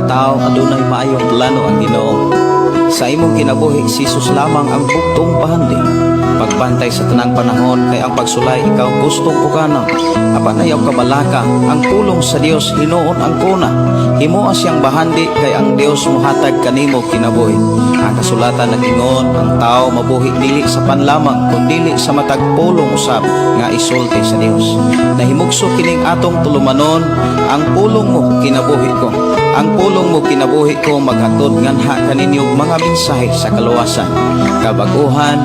Tao, adunay maayong plano ang Ginoo. Sa imong kinabuhi, si Jesus lamang ang bugtong bahandi. Pagbantay sa tanang panahon kay ang pagsulay ikaw gustong pukanon. Apan ayaw kabalaka, ang pulong sa Dios hinuon ang kuna. Himoa siyang bahandi kay ang Dios mohatag kanimo kinabuhi. Ang kasulatan nag-ingon, ang tao mabuhi dili sa pan lamang kundili sa matag pulong usab nga isulti sa Dios. Nahimugso kining atong tulumanon, "Ang Pulong Mo Kinabuhi Ko." Ang Pulong Mo Kinabuhi Ko maghatod nganha kaninyo mga mensahe sa kaluwasan, kabaguhan,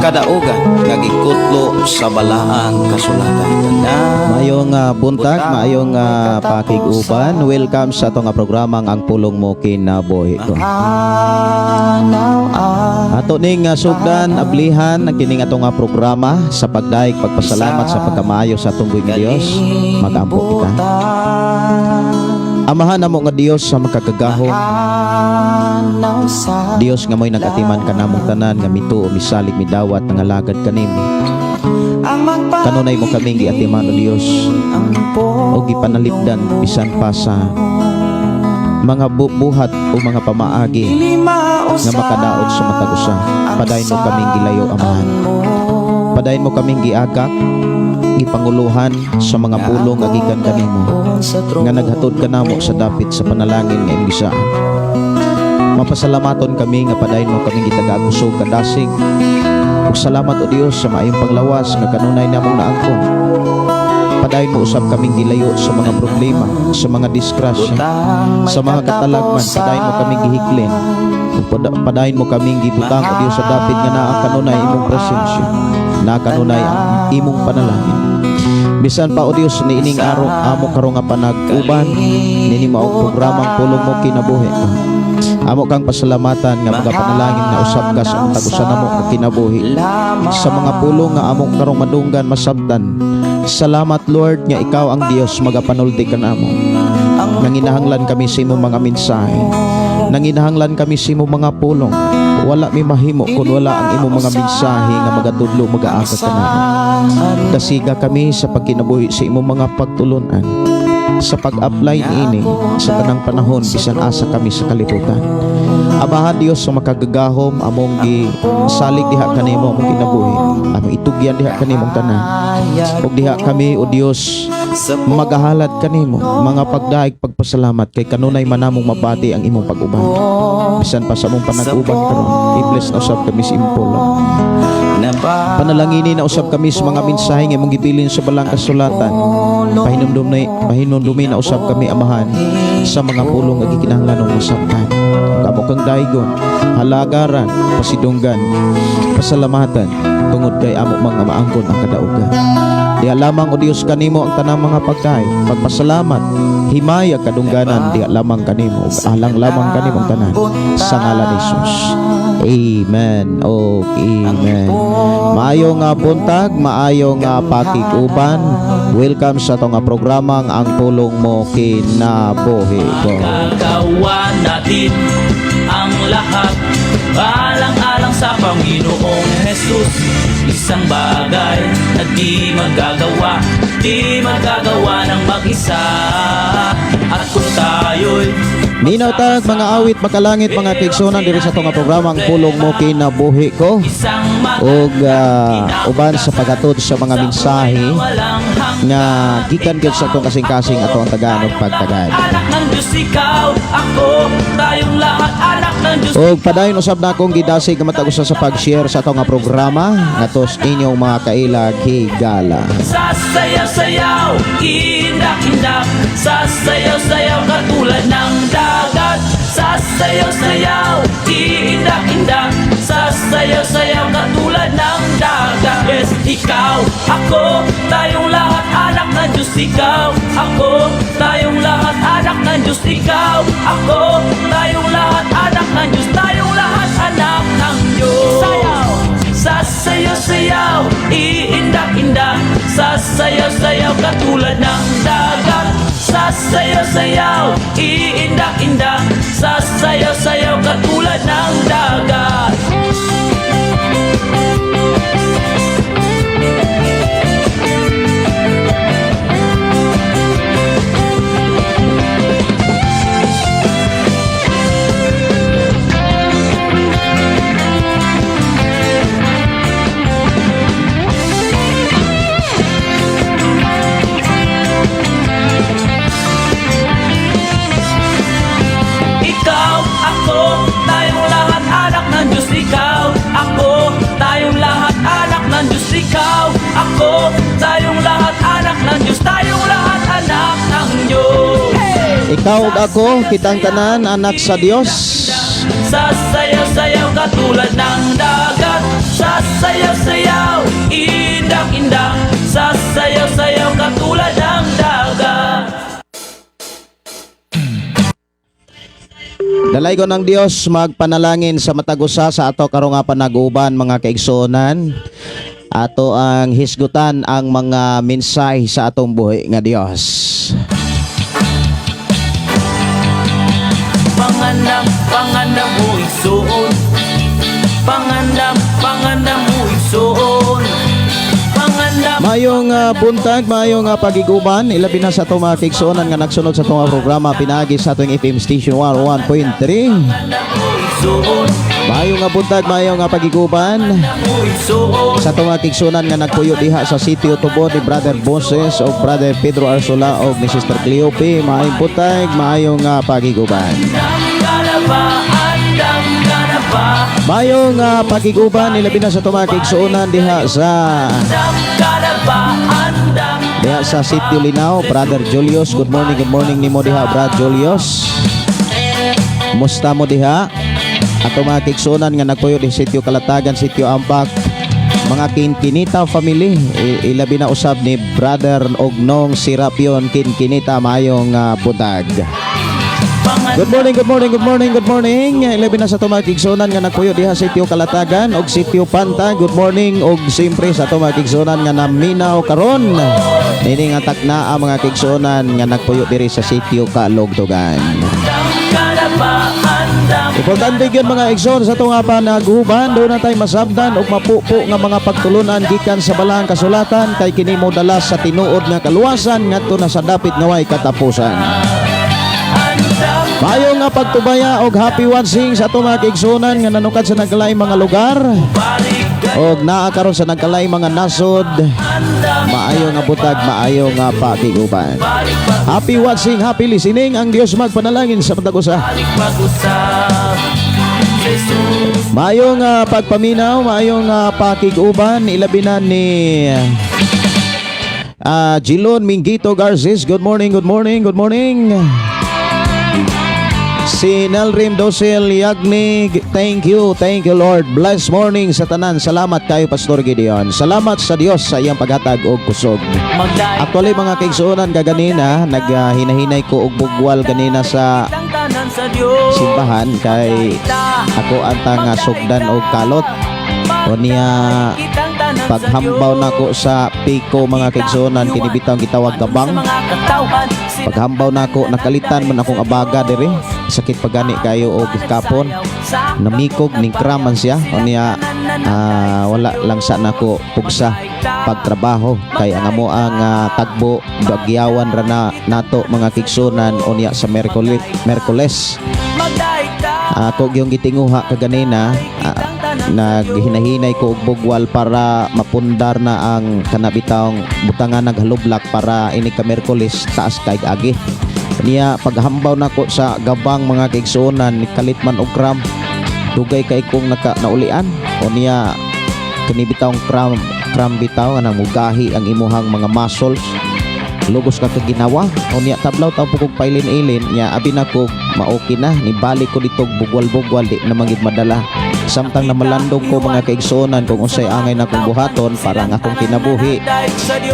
kadaugan nga gikutlo sa balaang kasulatan. Tanan. Maayong buntag, maayong pakig-uban. Welcome sa atong programang "Ang Pulong Mo Kinabuhi Ko." Ato ning sugdan, ablihan ang kining atong programa sa pagdaig pagpasalamat sa pagkamaayo sa atong buhi nga Dios. Magampo kita. Amahan namo nga Dios sa makagagahom, Dios nga mo'y nag-atiman kanamong tanan nga mituo, misalig, midawat, nangalagad kanimo. Kanunay mo kaming giatiman, o Dios, o gipanalipdan bisan pa sa mga buhat o mga pamaagi nga makadaot sa matag usa. Padayon mo kaming gilayo, Amahan. Padayon mo kaming giagak, gipanguluhan sa mga pulong nga gikan kanimo nga naghatod kanamo sa dapit sa panalangin nga imong gisaan. Mapasalamaton kami nga padayon mo kaming gitagaan kusog, kadasig. Ug salamat, o Dios, sa maayong panglawas nga kanunay namong naangkon. Padayon mo usab kaming gilayo sa mga problema, sa mga disgrasya, sa mga katalagman. Padayon mo kaming gihiklin. Ug padayon mo kaming gibutang, o Dios, sa dapit nga naa kanunay imong presensya. Naa kanunay ang imong panalangin. Bisan pa, o Dios, niining araw amo karon nga panag-uban nini maong programang "Pulong Mo Kinabuhi Ko." Amo kang pasalamatan nga magapanalangin na usab ka sa matag usa namo nga kinabuhi sa mga pulong nga among karong madunggan, masabtan. Salamat, Lord, nga ikaw ang Dios magapanuldi kanamo. Nanginahanglan kami sa imong mga mensahe. Nanginahanglan kami sa imong mga pulong. Wala mi mahimo kung wala ang imong mga mensahe nga magatudlo, magaagak kanamo. Dasiga kami sa pagkinabuhi sa imong mga pagtulunan, sa pag-apply niini sa tanang panahon bisan asa kami sa kalibutan. Amahan Dios sa makagagahom, among gisalig diha kanimo among kinabuhi. Among itugyan diha kanimo ang tanan. Ug diha kami, o Dios, magahalad kanimo mga pagdaig pagpasalamat kay kanunay man namong mabati ang imong pag-uban. Bisan pa sa among panag-uban karon, i-bless na usab kami sa imong pulong. Panalangini na usab kami sa mga mensahe nga imong gibilin sa balang kasulatan. Pahinumdumi na usab kami, Amahan, sa mga pulong nga gikinahanglan masabtan. Amo kang daigon, halagaran, pasidunggan, pasalamatan tungod kay amo mga maangkon ang kadaugan. Diha lamang, o Dios, kanimo ang tanang mga pagkain, pagpasalamat, himaya, kadungganan, diha lamang kanimo, ug alang lamang kanimo ang tanan sa ngalan ni Jesus. Amen. O amen. Maayong nga buntag, maayong nga pakig-uban. Welcome sa atong nga programang "Ang Pulong Mo Kinabuhi Ko." Gagawa natin ang lahat alang-alang sa Panginoong Jesus. Isang bagay na di magagawa ng mag-isa. At kung tayo'y Minaw tag mga awit makalangit, mga kaigsunan, diri sa atong nga programa ang "Pulong Mo Kinabuhi Ko" isang ug uban sa paghatod sa mga mensahe nga gikan gyud sa atong kasing-kasing, ato ang tagaan og pagtagad. Anak ng Diyos ikaw, ako, tayong lahat anak ng Diyos. Og padayon usab na akong gidasig nga matag usa sa pag-share sa atong nga programa ngadto sa inyong mga kailag higala. Sasayaw-sayaw, indak-indak. Sasayaw-sayaw katulad ng dagat. Sasayaw-sayaw, iindak-indak. Sasayaw-sayaw katulad ng dagat. Yes, ikaw, ako, tayong lahat anak ng Diyos. Ikaw, ako, tayong lahat anak ng Diyos. Ikaw, ako, tayong lahat anak ng Diyos. Tayong lahat anak ng Diyos. Sayaw! Sasayaw-sayaw, iindak-indak. Sasayaw-sayaw katulad ng dagat. Sasayaw-sayaw, iindak-indak. Sasayaw-sayaw katulad ng dagat. Ikaw ug ako, kitang tanan anak sa Dios. Sasayaw-sayaw katulad ng dagat. Sasayaw-sayaw, indak-indak. Sasayaw-sayaw katulad ng dagat. Dalaygon ng Dios, magpanalangin sa matag usa sa ato karong nga panag-uban, mga kaigsuonan. Ato ang hisgutan ang mga mensahe sa atong buhi nga Dios. Pangandam, pangandam mo igsoon. Pangandam, pangandam mo igsoon. Pangandam. Mayong buntag, mayong pagiguban, ilabi na sa atong mga kaigsuonan nga nagsunod sa atong mga programa pinaagi sa atong FM station 101.3. Pangandam mo igsoon. Mayong nga buntag, mayong nga pagiguban. Mo igsoon. Sa atong mga kaigsuonan nga nagpuyo diha sa Sitio Tubo ni Brother Boses o Brother Pedro Arsula o ni Sister Cleope, maayong buntag, maayong pagiguban. Andam ka na ba? Andam ka na ba? Mayong pagiguban, ilabi na sa atong mga kaigsuonan diha sa Andam ka na ba? Andam diha sa Sitio Linao, Brother Julius. Good morning nimo diha, Brad Julius. Musta mo diha? Ato mga kaigsuonan nga nagpuyo di Sitio Kalatagan, Sitio Ampak, mga Kinkinita family, ilabi na usab ni Brother Ognong Serapion Kinkinita, mayong buntag. Good morning, good morning, good morning, good morning. Ilabi na sa atong mga kaigsuonan nga nagpuyo diha sa Sitio Kalatagan og Sitio Panta. Good morning og siyempre sa atong mga kaigsuonan nga naminaw karon. Nini nga takna ang mga kaigsuonan nga nagpuyo diri sa Sitio Kalugtugan. Andam ka na ba? Andam. Importante gyud, mga igsoon, sa atong panaguban, duna tay masabdan og mapupo nga mga pagtulunan gikan sa balaang kasulatan kay kini mo dala sa tinuod nga kaluwasan ngadto na sa dapit nga way katapusan. Andam. Mayo nga pagtubaya og happy watching sa atong mga kaigsuonan nga nanukad sa nagkalaing mga lugar Balik og naa karon sa nagkalaing mga nasod. Andam. Maayo nga butag, maayo nga pakiguban. Balik pa. Happy watching, happy listening. Ang Dios magpanalangin sa matag usa. Balik pag-usap, Jesus. Maayong pagpaminaw, maayong pakiguban, ilabi na ni Jilon Mingito Garces. Good morning, good morning, good morning. Si Nelrim Dosel Yagnig, thank you, Lord. Bless morning sa tanan. Salamat kayo, Pastor Gideon. Salamat sa Dios sa iyang paghatag og kusog. Magdait Actually, mga kaigsuonan, kaganina, naghinahinay ko og bugwal ganina sa ang tanan sa Diyos. simbahan kay ako antang nga sugdan og kalot. O niya, paghambaw nako sa piko, mga kaigsuonan, kini bitawng gitawag gabang. Paghambaw nako, nakalitan man akong abaga diri. Sakit pagani kayo og kapon. Namikog ning kraman siya. O niya, wala lang sa nako pugsa pagtrabaho kay ang amo ang tagbo bagyawan ra na nato, mga kaigsuonan, unya sa Merkules Merkules. Ako gyung gitinguha kaganina, naghinahinay ko og bugwal para mapundar na ang kanabitawng butangan naghalublak para ini ka Merkules taas kay agi. Niya paghambaw nako sa gabang, mga kaigsuonan, kalit man og cramp. Dugay kay kong naka naulian. O niya kini bitawng cramp cramp bitaw nga mugahi ang imuhang mga muscles, lugos ka kaginawa. Unya tablaw taw kog pailin-ilin nya abi na ko maoki na. Nibalik ko dito, bugwal-bugwal, di na man gid madala samtang namalandong ko, mga kaigsuonan, kung unsay angay na kong buhaton para ang akong kinabuhi,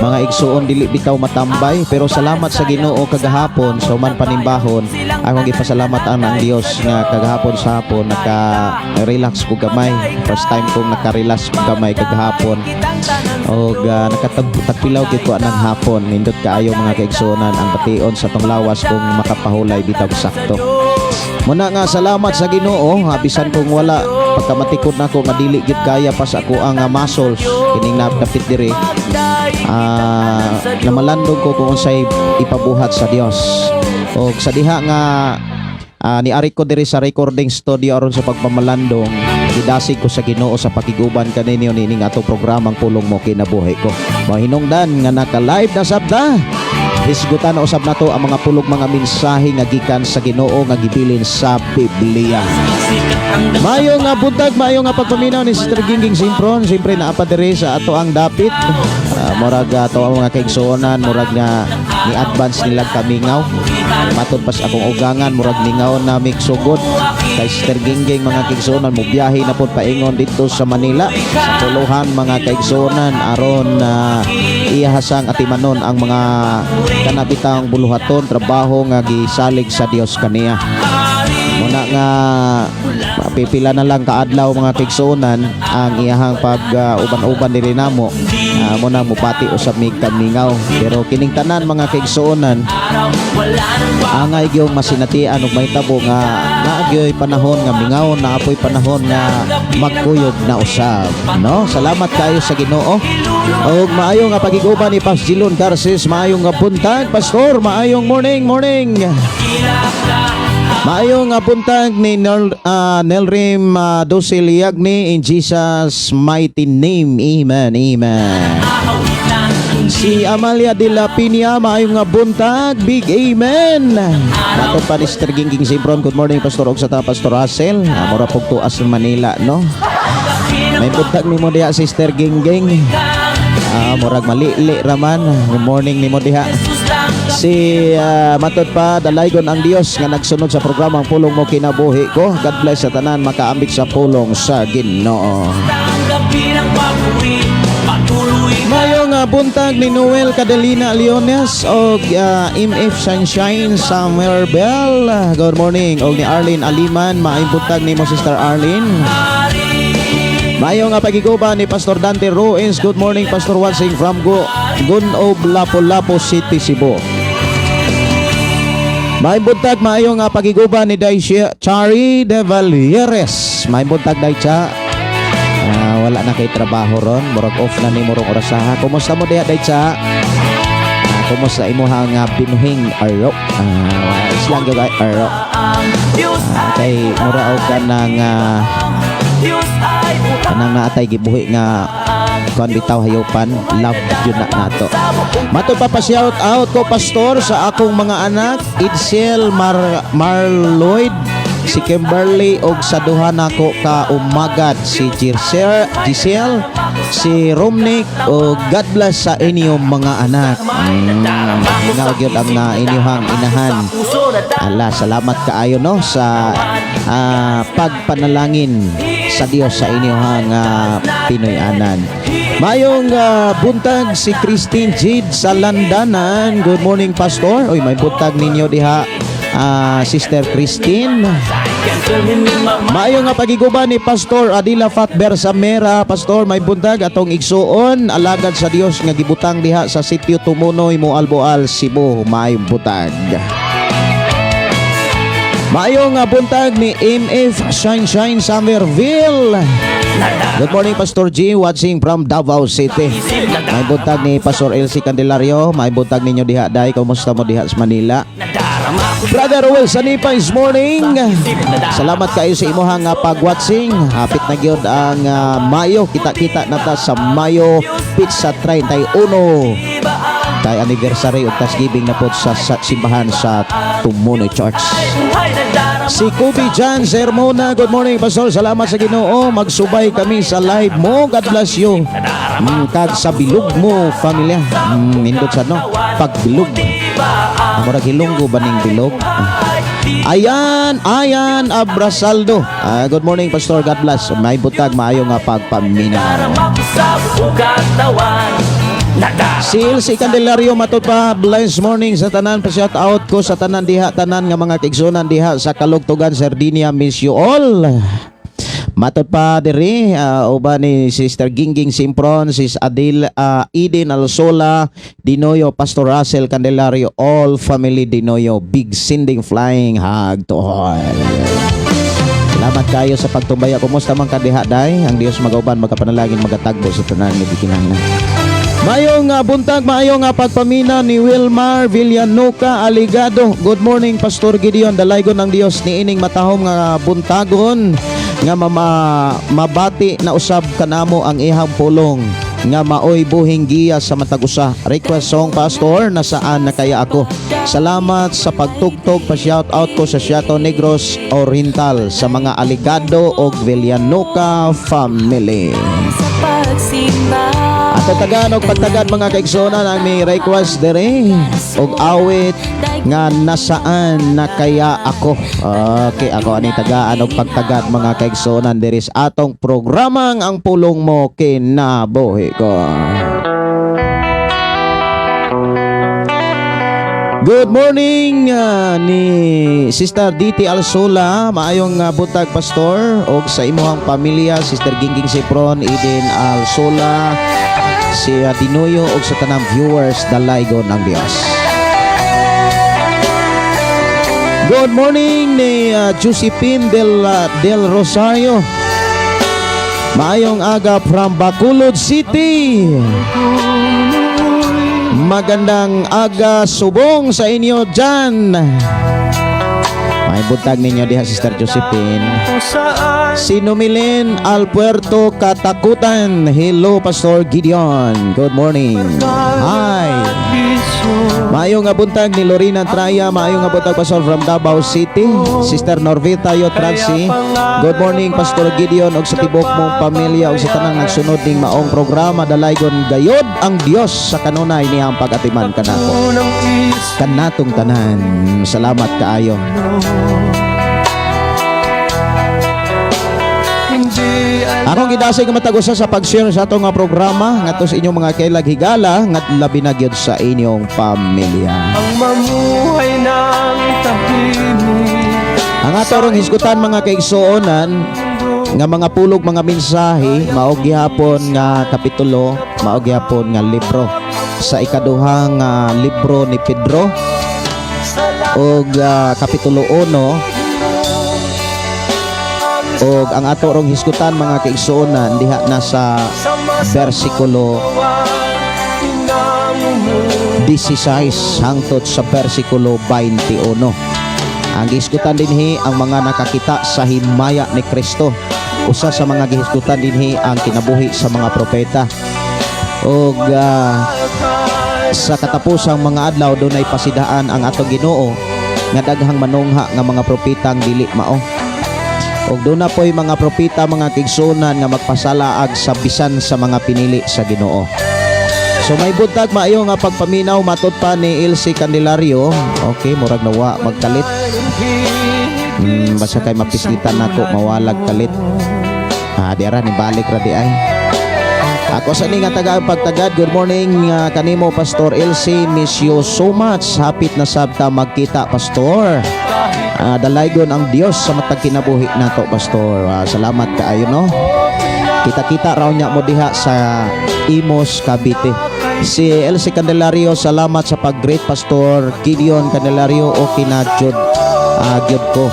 mga igsuon, dili bitaw matambay. Pero salamat sa Ginoo kagahapon sa human panimbahon, akong gipasalamat ang Dios nga kagahapon sa hapon naka-relax ko gamay. First time kong naka-relax ko gamay kagahapon og nakatagpilaw gyud ko anang hapon. Nindot kaayo, mga kaigsuonan, ang bation sa tong lawas kung makapahulay bitaw sakto. Muna nga salamat sa Ginoo bisan kung wala pagkamatikod nako nga dili gyud kaya pa sa ako ang muscles kining napit diri, namalandong ko kung unsay ipabuhat sa Dios. Og sa diha nga niari ko diri sa recording studio aron sa pagpamalandong, gidasig ko sa Ginoo sa pakiguban kaninyo nining atong programang Pulong Mo Kinabuhi Ko. Mahinungdan nga naka-live na sabda. Hisgutan na usab nato ang mga pulog mga mensahe nga gikan sa Ginoo nga gibilin sa Biblia. Mayo nga buntag, mayo nga pagpaminaw ni Sister Gingging Simpron, siyempre naa pa diri sa ato ang dapit. Murag to ang mga kaigsuonan, murag na ni advance nila kamingaw. Matod pas akong ugangan, murag mingaw na migsugod. Kay Sister Gingging, mga kaigsuonan, mubiyahe na pod paingon dito sa Manila sa puluhan, mga kaigsuonan, aron na iyahasang atimanon ang mga kanabitang buluhaton, trabaho nga gisalig sa Dios kaniya. Muna nga pipila na lang kaadlaw, mga kaigsuonan, ang iyahang pag uban-uban diri namo. Muna mupati usab mi kamingaw, pero kining tanan, mga kaigsuonan, angay gyud masinatian ug mahitabo nga naa gyoy panahon nga mingaw, naa poy panahon nga magkuyog na usab, no? Salamat kayo sa Ginoo. Og maayo nga pagiguban ni Pas Jilon Garces. Maayong nga buntag, pastor. Maayong morning, morning. Maayong nga buntag ni Nelrim Dosil Yagni, in Jesus' mighty name. Amen. Amen. Si Amalia de la Pina, maayong nga buntag. Big amen. Matod pa ni Sister Gingging Sibron, good morning, Pastor, og sa ta Pastor Russell. Mura pug tuas ng Manila, no? May buntag nimo diha, Sister Gingging. Murag malili raman. Good morning nimo diha. Si matod pa, dalaygon ang Dios nga nagsunod sa programang Pulong Mo Kinabuhi Ko. God bless sa tanan makaambit sa pulong sa Ginoo. Mayong buntag ni Noel Cadelina Leones og MF Sunshine Samuel Bell. Good morning. Og ni Arlene Aliman, maayong buntag nimo, Sister Arlene. Maayong nga pagiguba ni Pastor Dante Ruiz. Good morning, Pastor, watching from Gunob, Lapu-Lapu City, Cebu. Maayong buntag, maayong nga pagiguba ni Day Chari de Valieres. Maayong buntag, Day Cha. Wala na kay trabaho ron. Murag off na ni murong orasaha. Kumusta mo diha, Day Cha? Kumusta imuha nga binuhing aro? Islang gyud ay aro. Kay mura og kanang kanang naatay gibuhi nga kuan bitaw, hayupan love yun na nato. Mato pa, pa shout out ko, pastor, sa akong mga anak, Edsel Marloyd, si Kimberly og sa duha nako ka umagad, si Giselle, Giselle, si Romnick, og God bless sa inyong mga anak. Ingaw gyud ang inyong inahan. Ala, salamat kaayo, no, sa pagpanalangin sa Dios sa inyong Pinoy-anan. Mayong buntag si Christine Jade sa Landanan. Good morning, Pastor. Uy, may buntag ninyo diha, Sister Christine. Maayo nga pagiguba ni Pastor Adila Fat Bersamera. Pastor, may buntag atong igsuon, alagad sa Dios nga gibutang diha sa Sitio Tumunoy, Moalboal, Cebu. Maayong buntag. Maayo nga buntag ni MF Sunshine Somerville. Good morning, Pastor G, watching from Davao City. May buntag ni Pastor LC Candelario. May buntag ninyo diha, day. Kumusta mo diha sa Manila? Brother Ruel Sanipa is morning. Salamat kayo sa imuhang pag-watching. Hapit na gyud ang Mayo. Kita-kita na ta sa Mayo Pizza 31. Kay anniversary ug Thanksgiving na po sa simbahan sa Tumunoy Church. Si Kobe John Sermona, good morning, Pastor. Salamat sa Ginoo. Magsubay kami sa live mo. God bless you. Kag sa bilog mo, pamilya. Nindot sa no. Pagbilog. Murag Hilonggo ba ning bilog? Ayan, ayan, Abrasaldo. Good morning, Pastor. God bless. May butag, maayo nga pagpaminaw. Si Ilse Candelario, matod pa, blessed morning sa tanan. Pa shout out ko sa tanan diha, tanan nga mga kaigsunan diha sa Kalugtugan, Sardinia. Miss you all. Matod pa diri, uban ni Sister Gingging Simpron, Sis Adil Eden Alsola, Dinoyo, Pastor Russell Candelario, all family Dinoyo, big sending flying hug to all. Salamat kayo sa pagtumbaya. Kumusta man ka diha, day? Ang Dios magauban, magapanalangin, magatagbo sa tanan nga gikinahanglan. Mayong buntag, maayong pagpamina ni Wilmar Villanuca Aligado. Good morning, Pastor Gideon. Dalaygon ng Dios niining matahom nga buntagon nga mabati na usab kanamo ang ihang pulong nga maoy buhing giya sa matag usa. Request song, Pastor, "Nasaan Na Kaya Ako?" Salamat sa pagtugtog. Pa shout out ko sa Siato, Negros Oriental, sa mga Aligado og Villanuca family. Sa pagsimba. Ato tagaan og pagtagad, mga kaigsuonan, ang may request diri og awit nga "Nasaan Na Kaya Ako". Okay, ako ani tagaan og pagtagad, mga kaigsuonan, diri sa atong programang Ang Pulong Mo Kinabuhi Ko. Good morning ni Sister DT Alsola, maayong buntag, Pastor, og sa imuhang pamilya, Sister Gingging Sipron, Eden Alsola, si Dinoyo og sa tanang viewers, dalaygon ang Dios. Good morning ni Josephine del Rosario. Maayong aga from Bacolod City. Magandang aga subong sa inyo dyan. May buntag ninyo diha, Sister Josephine. Si Numilin Alpuerto Katakutan. Hello, Pastor Gideon. Good morning. Hi. Maayong nga buntag ni Lorena Traya. Maayong nga buntag, Pastor, from Davao City. Sister Norvita Yotransi. Good morning, Pastor Gideon, og sa tibok mong pamilya ug sa tanang nagsunod ning maong programa. Dalaygon gayod ang Dios sa kanunay niyang pag-atiman kanako. Kanatong tanan. Salamat kaayo. Akong gidasig nga matag usa sa pag-share sa atong nga programa ngadto sa inyong mga kailag higala nga labi na gyud sa inyong pamilya. Ang mamuhay ng tahimik. Ang ato rong hisgutan, mga kaigsuonan, nga mga pulog, mga mensahe, mao gihapon nga kapitulo, mao gihapon nga libro, sa ikaduhang libro ni Pedro og kapitulo 1, og ang ato rong hisgutan, mga kaigsuonan, diha na sa versikulo 16 hangtod sa versikulo 21. Ang gihisgutan dinhi ang mga nakakita sa himaya ni Kristo. Usa sa mga gihisgutan dinhi ang kinabuhi sa mga propeta. Og sa katapusang mga adlaw dunay pasidaan ang atong Ginoo nga daghang manungha nga mga propetang dili mao. Og duna po'y mga propeta, mga kaigsuonan, nga magpasalaag sa bisan sa mga pinili sa Ginoo. So may buntag, maayo nga pagpaminaw, matud pa ni Elsie Candelario. Okay, murag nawa magkalit. Basta kay mapislitan nako mawalag kalit. Ah, di ara ni balik ra di ay. Ako sa ni nga taga pagtagad. Good morning kanimo, Pastor Elsie. Miss you so much. Hapit na sabta magkita, Pastor. Dalaygon ang Dios sa matag kinabuhi nato, Pastor. Salamat kaayo, no. Kita-kita raw niya mo diha sa Imus, Cavite. Si Elsie Candelario, salamat sa pag-greet, Pastor Gideon Candelario. Okay na jud. Gyud ko.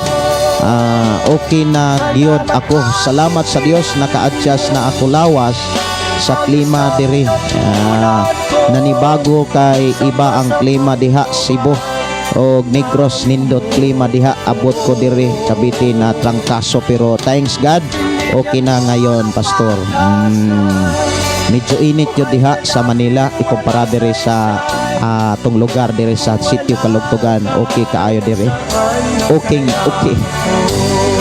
Okay na gyud ako. Salamat sa Dios, naka-adjust na ako lawas sa klima diri. Nanibago kay iba ang klima diha Cebu og Negros. Nindot klima diha, abot ko diri Cavite na trangkaso, pero thanks God, okay na ngayon, Pastor. Medyo init yun diha sa Manila ikumpara diri sa atong lugar diri sa Sitio Kalugtugan. Okay kaayo diri, okay.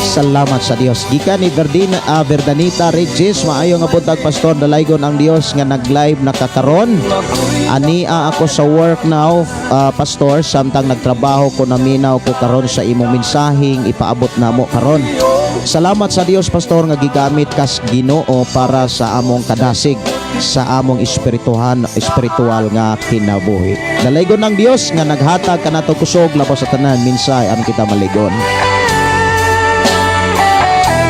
Salamat sa Dios. Gikan ni Verdina, Verdanita Regis, maayo nga buntag, Pastor, dalaygon ang Dios nga nag-live nakakaron. Ania ako sa work now, Pastor, samtang nagtrabaho ko naminaw ko karon sa imong mensaheng ipaabot namo karon. Salamat sa Dios, Pastor, nga gigamit kas Ginoo para sa among kadasig sa among espirituhan espiritual nga kinabuhi. Dalaygon ang Dios nga naghatag kanato kusog labaw sa tanan minsay ang kita maligon.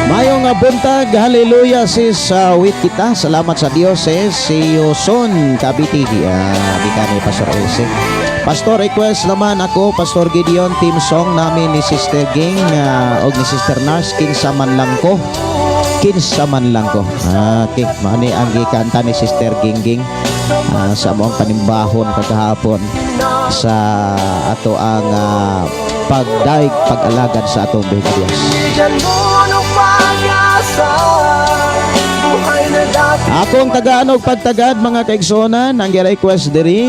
Maayong nga buntag, hallelujah, sis, wait kita. Salamat sa Dios, sis. See you soon, Cavite. Gikan ni Pastor Elsie. Pastor, request naman ako, Pastor Gideon, team song namin ni Sister Ging og ni Sister Nars, "Kinsa Man Lang Ko". "Kinsa Man Lang Ko". Okay, mao ni ang gikanta ni Sister Gingging sa among panimbahon kagahapon sa ato ang pagdaig pag-alagad sa atong Bihing Dios. Bigyan mo ng pag-asa. Buhay na dati. Akong tagaan og pagtagad, mga kaigsuonan, ang request diri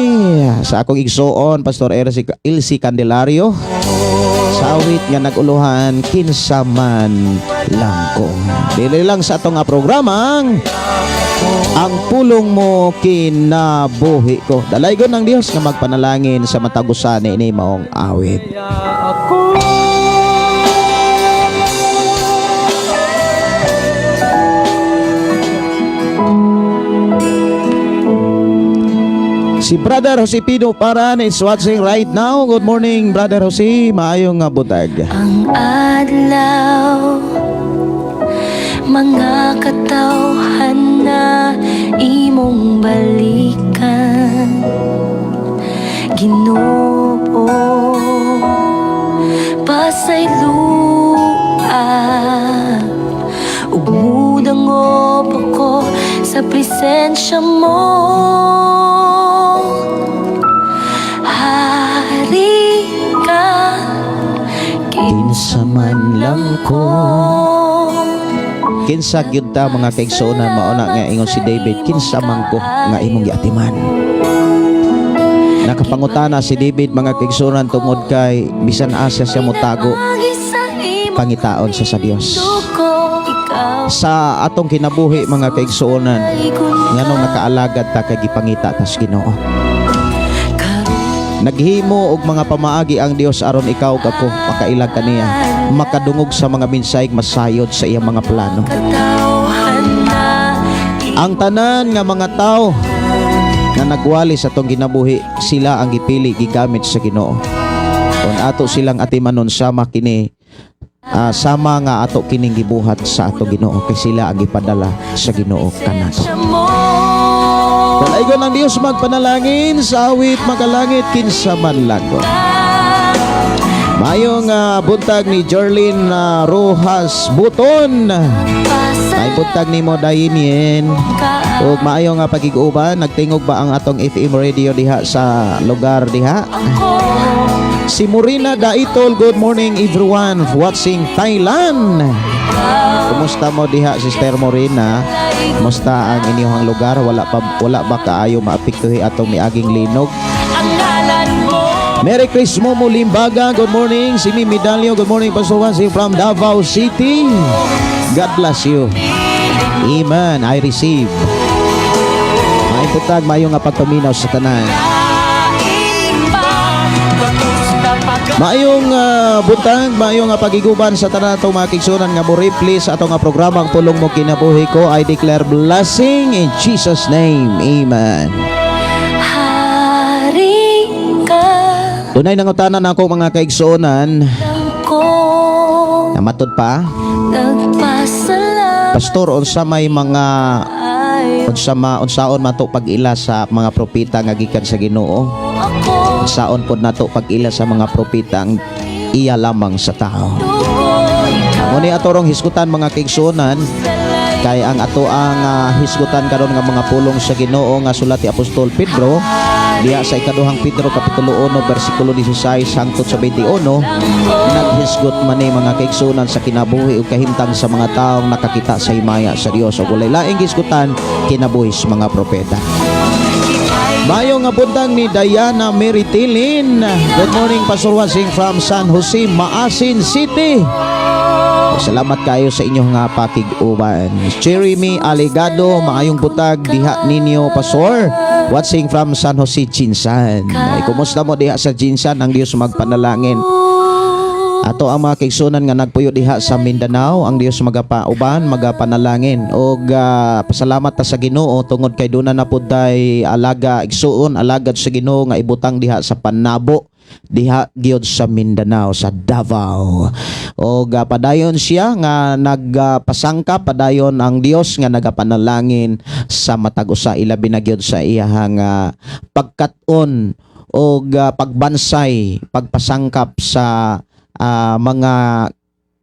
sa akong igsuon, Pastor Elsie Candelario. Sa Sa awit nga nag-uluhan, "Kinsa Man Lang Ko." Dili lang sa atong nga programang Ang Pulong Mo Kinabuhi Ko. Dalaygon ng Dios nga magpanalangin sa matag usa ni maong awit. Kaya ako. Si Brother Jose Pino Paran is watching right now. Good morning, Brother Jose. Maayong nga buntag. Ang adlaw, mga katawhan na imong balikan, Ginoo, pasayloa ug mudangop ako sa presensya mo. Hari ka. Kinsa man lang ko. Kinsa gyud ta, mga kaigsuonan? Mao na nga ingon si David, "Kinsa man ko nga imong giatiman?" Nakapangutana si David, mga kaigsuonan, tungod kay bisan asa siya motago, pangitaon siya sa Dios. Sa atong kinabuhi, mga kaigsuonan, nganong nakaalagad ta kay gipangita tas Ginoo. Naghimo og mga pamaagi ang Dios aron ikaw ug ako makailag kaniya, makadungog sa mga mensaheng masayod sa iyang mga plano. Ang tanan nga mga tao nga nagwali sa atong kinabuhi, sila ang gipili, gigamit sa Ginoo. Kung ato silang atimanon sama kini sama nga ato kining gibuhat sa ato Ginoo, kay sila ang gipadala sa Ginoo kanato. Dalaygon ang Dios magpanalangin sa awit makalangit, "Kinsa Man Lang Ko." Mayong buntag ni Jorlyn Rojas Buton. Ay buntag nimo dayin yen. Ug maayo nga pagig-uban, nagtingog ba ang atong FM radio diha sa lugar diha? Si Morina Daitol, good morning everyone watching Thailand. Kumusta mo diha, Sister Morina? Kumusta ang inyong lugar? Wala ba kaayo maapektuhi atong miaging linog? Ang ngalan mo. Merry Christmas Momo Limbaga, good morning. Si Mimi Dalio, good morning, Pastor Wansi from Davao City. God bless you. Amen. I receive. Maayong buntag, maayo nga pagpaminaw sa tanan. Maayong buntag, maayong nga pagiguban sa tanan atong mga kaigsuonan nga mo reply sa atong nga programa Ang Pulong Mo Kinabuhi Ko. I declare blessing in Jesus' name. Amen. Hari ka. Dunay nangutana nako, mga kaigsuonan, ko na matod pa, Nagpasalamat "Pastor, unsa may mga ay unsa ma unsaon man to pag-ila sa mga propeta nga gikan sa Ginoo? Ako. Unsaon pod nato pag-ila sa mga propeta ang iya lamang sa tao?" Dugo. Muni atorong hisgutan, mga kaigsuonan, kay ang ato ang hisgutan karon nga mga pulong sa Ginoo nga sulat ni Apostol Pedro diha sa ikaduhang Pedro kapitulo 1 bersikulo 16 hangtod sa 21, naghisgot man ni, mga kaigsuonan, sa kinabuhi ug kahimtang sa mga taong nakakita sa himaya sa Dios ug walay laing hisgutan kinabuhi sa mga propeta. Mayo nga buntag ni Diana Mary Tilin. Good morning, Pastor Wasing from San Jose, Maasin City. Salamat kayo sa inyong nga pakig-uban. Jeremy Aligado, maayong buntag diha ninyo, Pastor. Watching from San Jose, GenSan. Ay, kumusta mo diha sa GenSan? Ang Dios magpanalangin. Ato ang mga kaigsunan nga nagpuyo diha sa Mindanao, ang Dios magapauban, magapanalangin. Og pasalamat ta sa Ginoo tungod kay duna na pud tay alaga igsuon, alagad sa Ginoo nga ibutang diha sa Panabo, diha gyud sa Mindanao, sa Davao. Og padayon siya nga nagpasangka, padayon ang Dios nga nagapanalangin sa matag usa, ilabi na gyud sa iyahang pagkat-on og pagbansay, pagpasangkap sa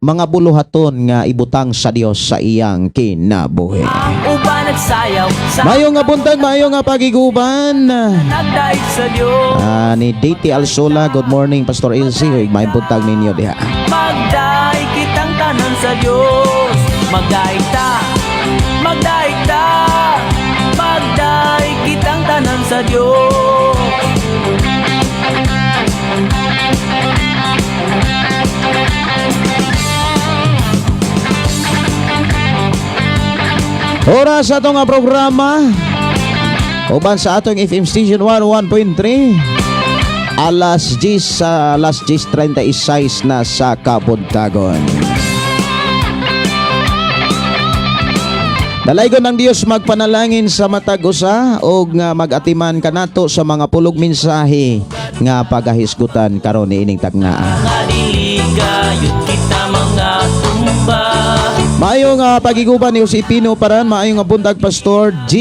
mga buluhaton nga ibutang sa Dios sa iyang kinabuhi. Uban nagsayaw sa Mayo nga buntag, mayo nga pagiguban. Nagdaig sa Diyos. Ni DT Alsola, good morning, Pastor Elsie, may buntag ninyo diha. Magdaig kitang tanan sa Diyos. Magdaig ta, magdaig ta, magdaig kitang tanan sa Diyos. Oras sa atong nga programa uban sa atong FM Station 101.3, alas 10 sa alas 10:36 na sa kabuntagon. Dalaygon ng Dios magpanalangin sa matag usa og nga mag-atiman kanato sa mga pulog mensahe nga pagahisgutan karon niining tagnaa. Nga dili gayud kita mga tumba. Maayo nga pagiguban ni Josepino Paran, maayo nga buntag, Pastor G.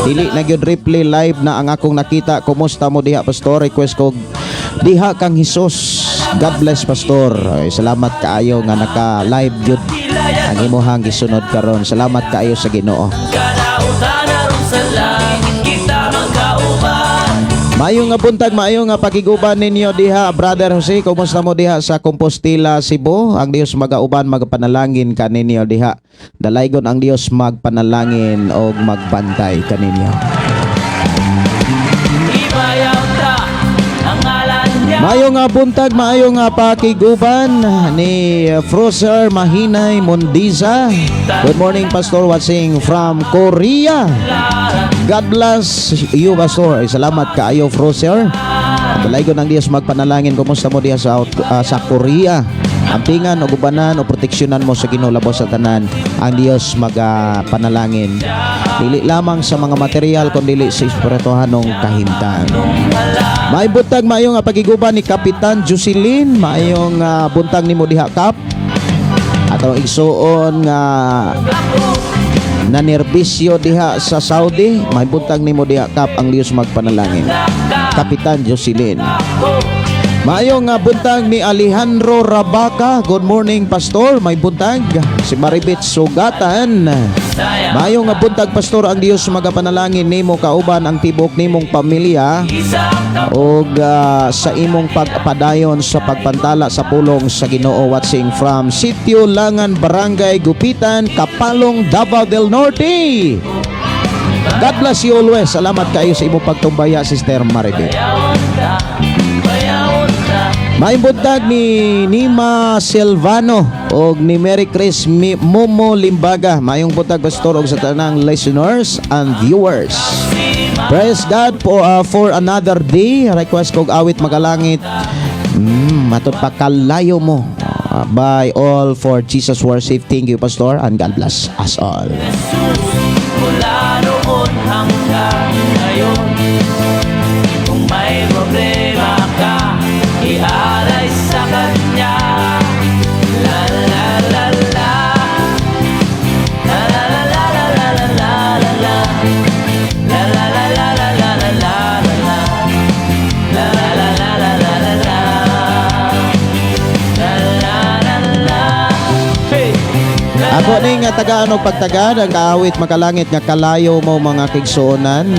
Dili na gyud replay, live na ang akong nakita. Kumusta mo diha, Pastor? Request ko diha kang Hesus. God bless, Pastor. Ay, salamat kaayo nga naka live gyud ang imuhang gisunod karon. Salamat kaayo sa Ginoo. Kalautan aron sa langit kita magkauban. Maayo nga buntag, maayo nga pagiguban ninyo diha, Brother Jose. Kumusta mo diha sa Compostela, Cebu? Ang Dios magauban, magpanalangin kaninyo diha. Dalaygon ang Dios magpanalangin og magbantay kaninyo. Ibayaw ta ang ngalan niya. Maayo nga buntag, maayo nga pakiguban ni Froser Mahinay Mundiza. Good morning, Pastor, watching from Korea. God bless you, Pastor. Ay, salamat kaayo, Froser. Dalaygon ang Dios magpanalangin. Kumusta mo diha sa Korea? Ampingan o gubanan o proteksyonan mo sa Ginoo labos sa tanan. Ang Dios magapanalangin. Dili lamang sa mga material kundi sa espirituhanong kahimtang. May buntag, maayong nga pagiguban ni Kapitan Jocelyn, maayong buntag nimo diha, Kap. Atong igsuon nga nanerbisyo diha sa Saudi, may buntag nimo diha, Kap, ang Dios magpanalangin. Kapitan Jocelyn. Maayong nga buntag ni Alejandro Rabaca. Good morning, Pastor. May buntag si Maribit Sugatan. Maayong nga buntag, Pastor, ang Dios magapanalangin nimo kauban ang tibok nimong pamilya og sa imong pagpadayon sa pagpantala sa pulong sa Ginoo, watching from Sitio Langan, Barangay Gupitan, Kapalong, Davao del Norte. God bless you always. Salamat kayo sa imong pagtumbaya, Sister Maribit. Maayong buntag ni Nima Silvano og ni Mary Chris Momo Limbaga. Maayong buntag, Pastor, og sa tanang listeners and viewers. Praise God for another day. Request kog awit magalangit. Matod pa kalayo mo. By All for Jesus Worship. Thank you, Pastor, and God bless us all. Mula noon hanggang ngayon, kung may problema ka, ialay sa Kanya. La la la la. La la la la la la la la la. La la la la la la la la la. La la la la la la la la. La la la la. Hey! Ako ni nga tagaan og pagtagad ang kaawit makalangit nga kalayo mo, mga kigsuonan.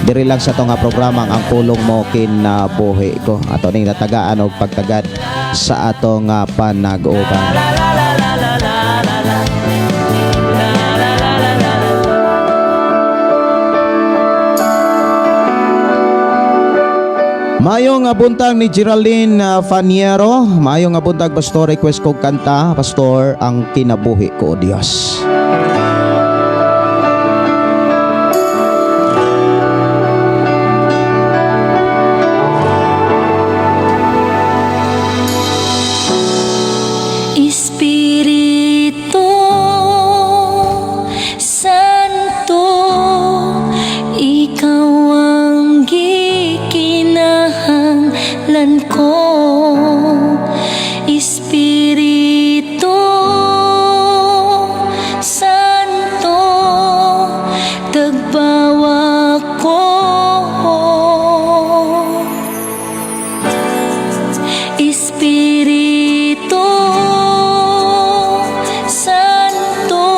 Diri lang sa nga programa ang pulong mo kinabuhi ko. Ato ning natagaan og pagtagad sa atong panag-uban. La la la la la la la la. La la la la la la. Maayong nga buntag ni Geraldine Faniero. Maayong nga buntag, Pastor, request kog kanta, Pastor, ang kinabuhi ko o Dios. Espiritu Santo, ikaw ang gikinahanglan ko. Espiritu Santo, tagbawa ko. Espiritu Santo,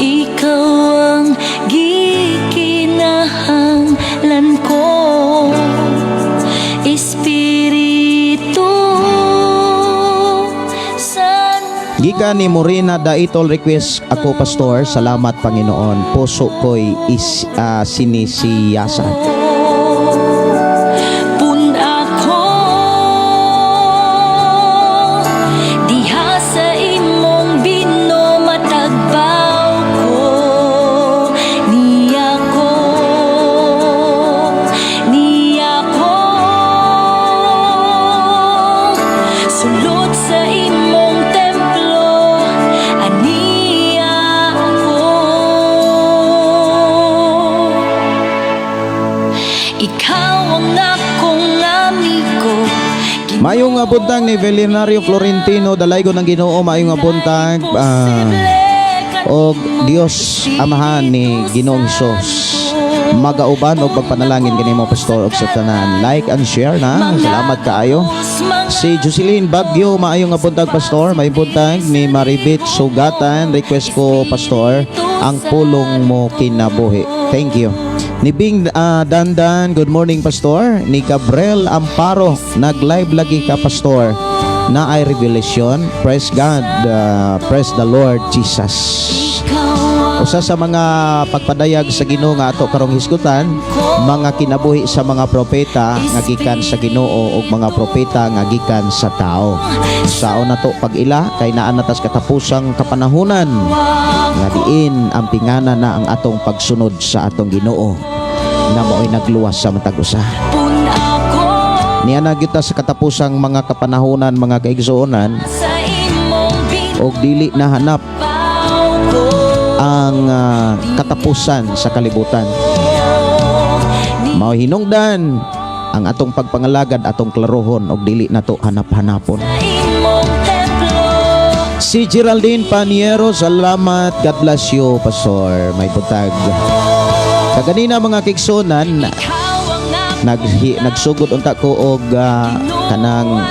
ikaw ang gikinahanglan ko. Espiritu Santo. Gikan ni Morena Daitol, request ako, Pastor, salamat Panginoon, puso ko'y sinisiyasat. Pun ako diha sa imong bino matag nga buntag ni Velinario Florentino Dalaygon ng Ginoo, maayong nga buntag. Og Dios Amahan ni Ginoong Hesus magauban og pagpanalangin kanimo, pastor, og sa tanan. Like and share na. Salamat kaayo. Si Jocelyn Bagyo, maayong nga buntag, pastor. May buntag ni Maribit Sugatan. Request ko, pastor, ang pulong mo kinabuhi. Thank you. Ni Bing Dandan, good morning, pastor. Ni Gabriel Amparo, nag-live lagi ka, pastor. Na ay revelation. Praise God, praise the Lord Jesus. Usa sa mga pagpadayag sa Ginoo nga ato karong hisgutan, mga kinabuhi sa mga propeta nga gikan sa Ginoo ug mga propeta nga gikan sa tao. Unsaon nato pag-ila kay naa na tas katapusang kapanahunan nga diin ang pingana na ang atong pagsunod sa atong Ginoo na mao'y nagluwas sa matag usa. Niya na gyud ta sa katapusang mga kapanahunan, mga kaigsuonan, og dili na hanap ang katapusan sa kalibutan. Mao hinungdan ang atong pagpangalagad atong klarohon og dili nato hanap-hanapon. Si Geraldine Paniero, salamat. God bless you, Pastor. May buntag. Kaganina, mga kaigsuonan, nagsugod unta ko og kanang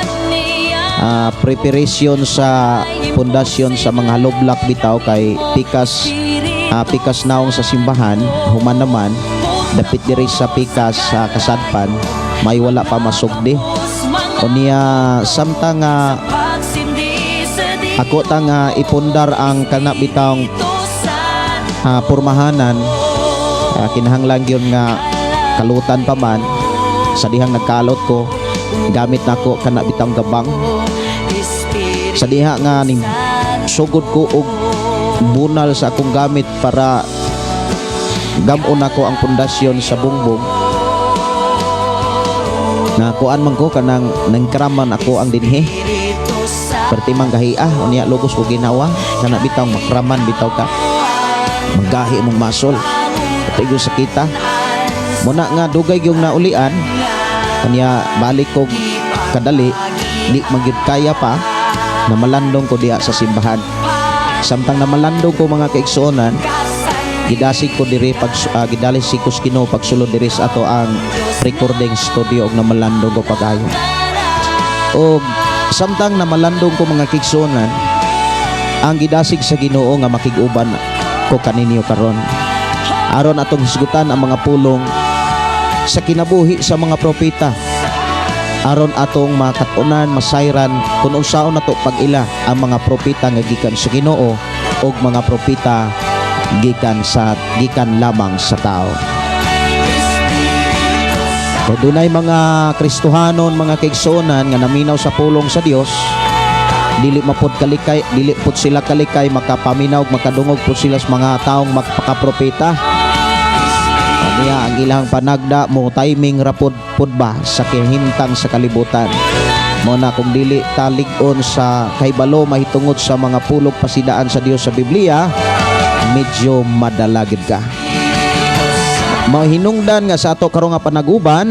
preparation sa pundasyon sa mga haloblak bitaw kay pikas naong sa simbahan human naman dapit diri sa pikas sa kasadpan may wala pa masugdi. Unya samtang nga ako ta nga ipundar ang kana bitawng pormahanan, kinahanglan gyud nga kalutan pa man. Sa dihang nagkalot ko, gamit nako kana bitawng gabang. Sa diha nga ning sugod ko og bunal sa akong gamit para gam-on nako ang pundasyon sa bungbong na kuan man ko, kanang nangkraman ako ang dinhi perti man gahia. Unya lugos ko ginawa kana bitaw makraman bitaw ka, maggahi mong muscle patigo sa kita muna nga dugay yung naulian. Unya balik ko kadali, di magyud kaya pa, na malandong ko diha sa simbahan. Samtang namalandong ko, mga kaigsuonan, gidasig ko diri pag gidali si ko Ginoo pagsulod diri sa ato ang recording studio og namalandong ko pag-ayo. Og samtang namalandong ko, mga kaigsuonan, ang gidasig sa Ginoo nga makig-uban ko kaninyo karon aron atong hisgutan ang mga pulong sa kinabuhi sa mga propeta, aron atong makat-unan, masayran kung unsaon nato pag-ila ang mga propeta nga gikan sa Ginoo ug mga propeta gikan lamang sa tao. Kung dunay mga Kristohanon, mga kaigsuonan, nga naminaw sa pulong sa Dios, dili mapod kalikay, dili pud sila kalikay makapaminaw, makadungog pud sila sa mga taong magpakapropeta. Niya ang ilang panagda mo timing rapod pud ba sa kahimtang sa kalibutan. Mo na kung dili talig-on sa kahibalo mahitungod sa mga pulog pasidaan sa Dios sa Biblia, medyo madalagid ka. Mahinungdan nga sa ato karong nga panaguban,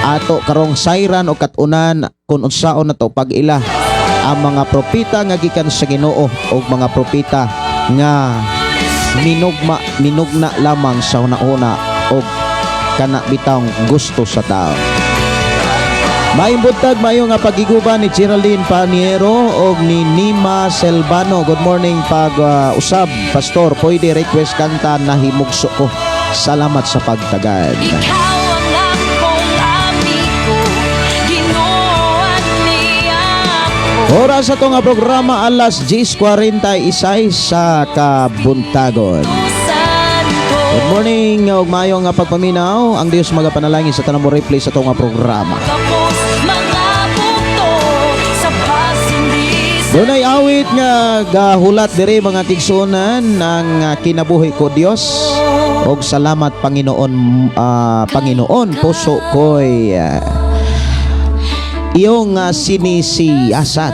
ato karong sayran o kat-unan kung unsaon nato pag-ila ang mga propeta nga gikan sa Ginoo o mga propeta nga minugma minugna lamang sa una-una o kana bitawng gusto sa tao. Maayong buntag, maayo nga pagiguban ni Geraldine Paniero og ni Nima Selvano. Good morning pag usab, pastor, pwede request kanta "Nahimugso Ko"? Salamat sa pagtagad. Ikaw ang akong amigo, Ginoo niya ako. Oras sa nga programa, alas 10:46 sa kabuntagon. Santo. Good morning ug maayo nga pagpaminaw. Ang Dios magapanalangin sa tanang mo replay sa nga programa. Tapos mga bugto sa pagsindi sa Dunay awit nga gahulat diri, mga kaigsuonan, ang "Kinabuhi Ko Dios" og "Salamat Panginoon", Panginoon puso ko'y Iyong sinisiyasat.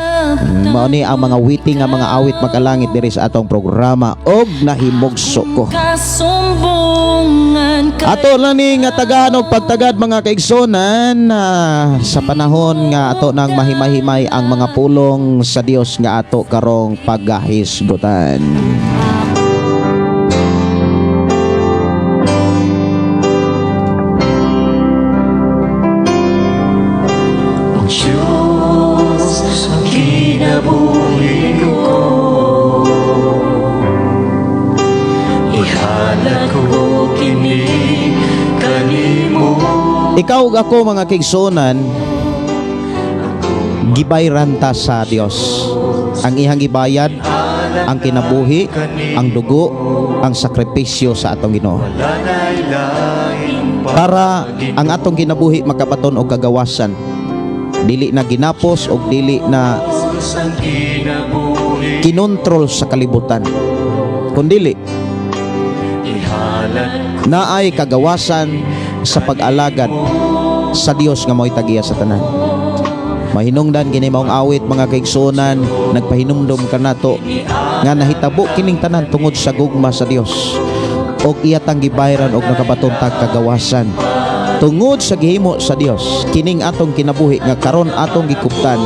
Mao ni ang mga witty nga mga awit makalangit diri sa atong programa og nahimugso ko. Kasumbungan kay Ato lang ni nga tagaan og pagtagad, mga kaigsonan, sa panahon nga ato nang mahimay-himay ang mga pulong sa Dios nga ato karong paghahisgotan. Ang Diyos ang kinabuhi ko. Ihalad ko kini kanimo. Ikaw ug ako, mga kaigsonan, gibayran ta sa Dios. Ang iyang gibayad, ang kinabuhi, ang dugo, ang sakripisyo sa atong Ginoo. Para ang atong kinabuhi makabaton og kagawasan. Dili na ginapos og dili na kinontrol sa kalibutan. Kundili naay kagawasan sa pag-alagad sa Dios nga mao'y tagiya sa tanan. Mahinungdan kini maong awit, mga kaigsuonan, nagpahinumdom kanato nga nahitabo kining tanan tungod sa gugma sa Dios. Og iya tang gibayran og nakabaton tag kagawasan. Tungod sa gihimo sa Dios, kining atong kinabuhi nga karon atong gikuptan,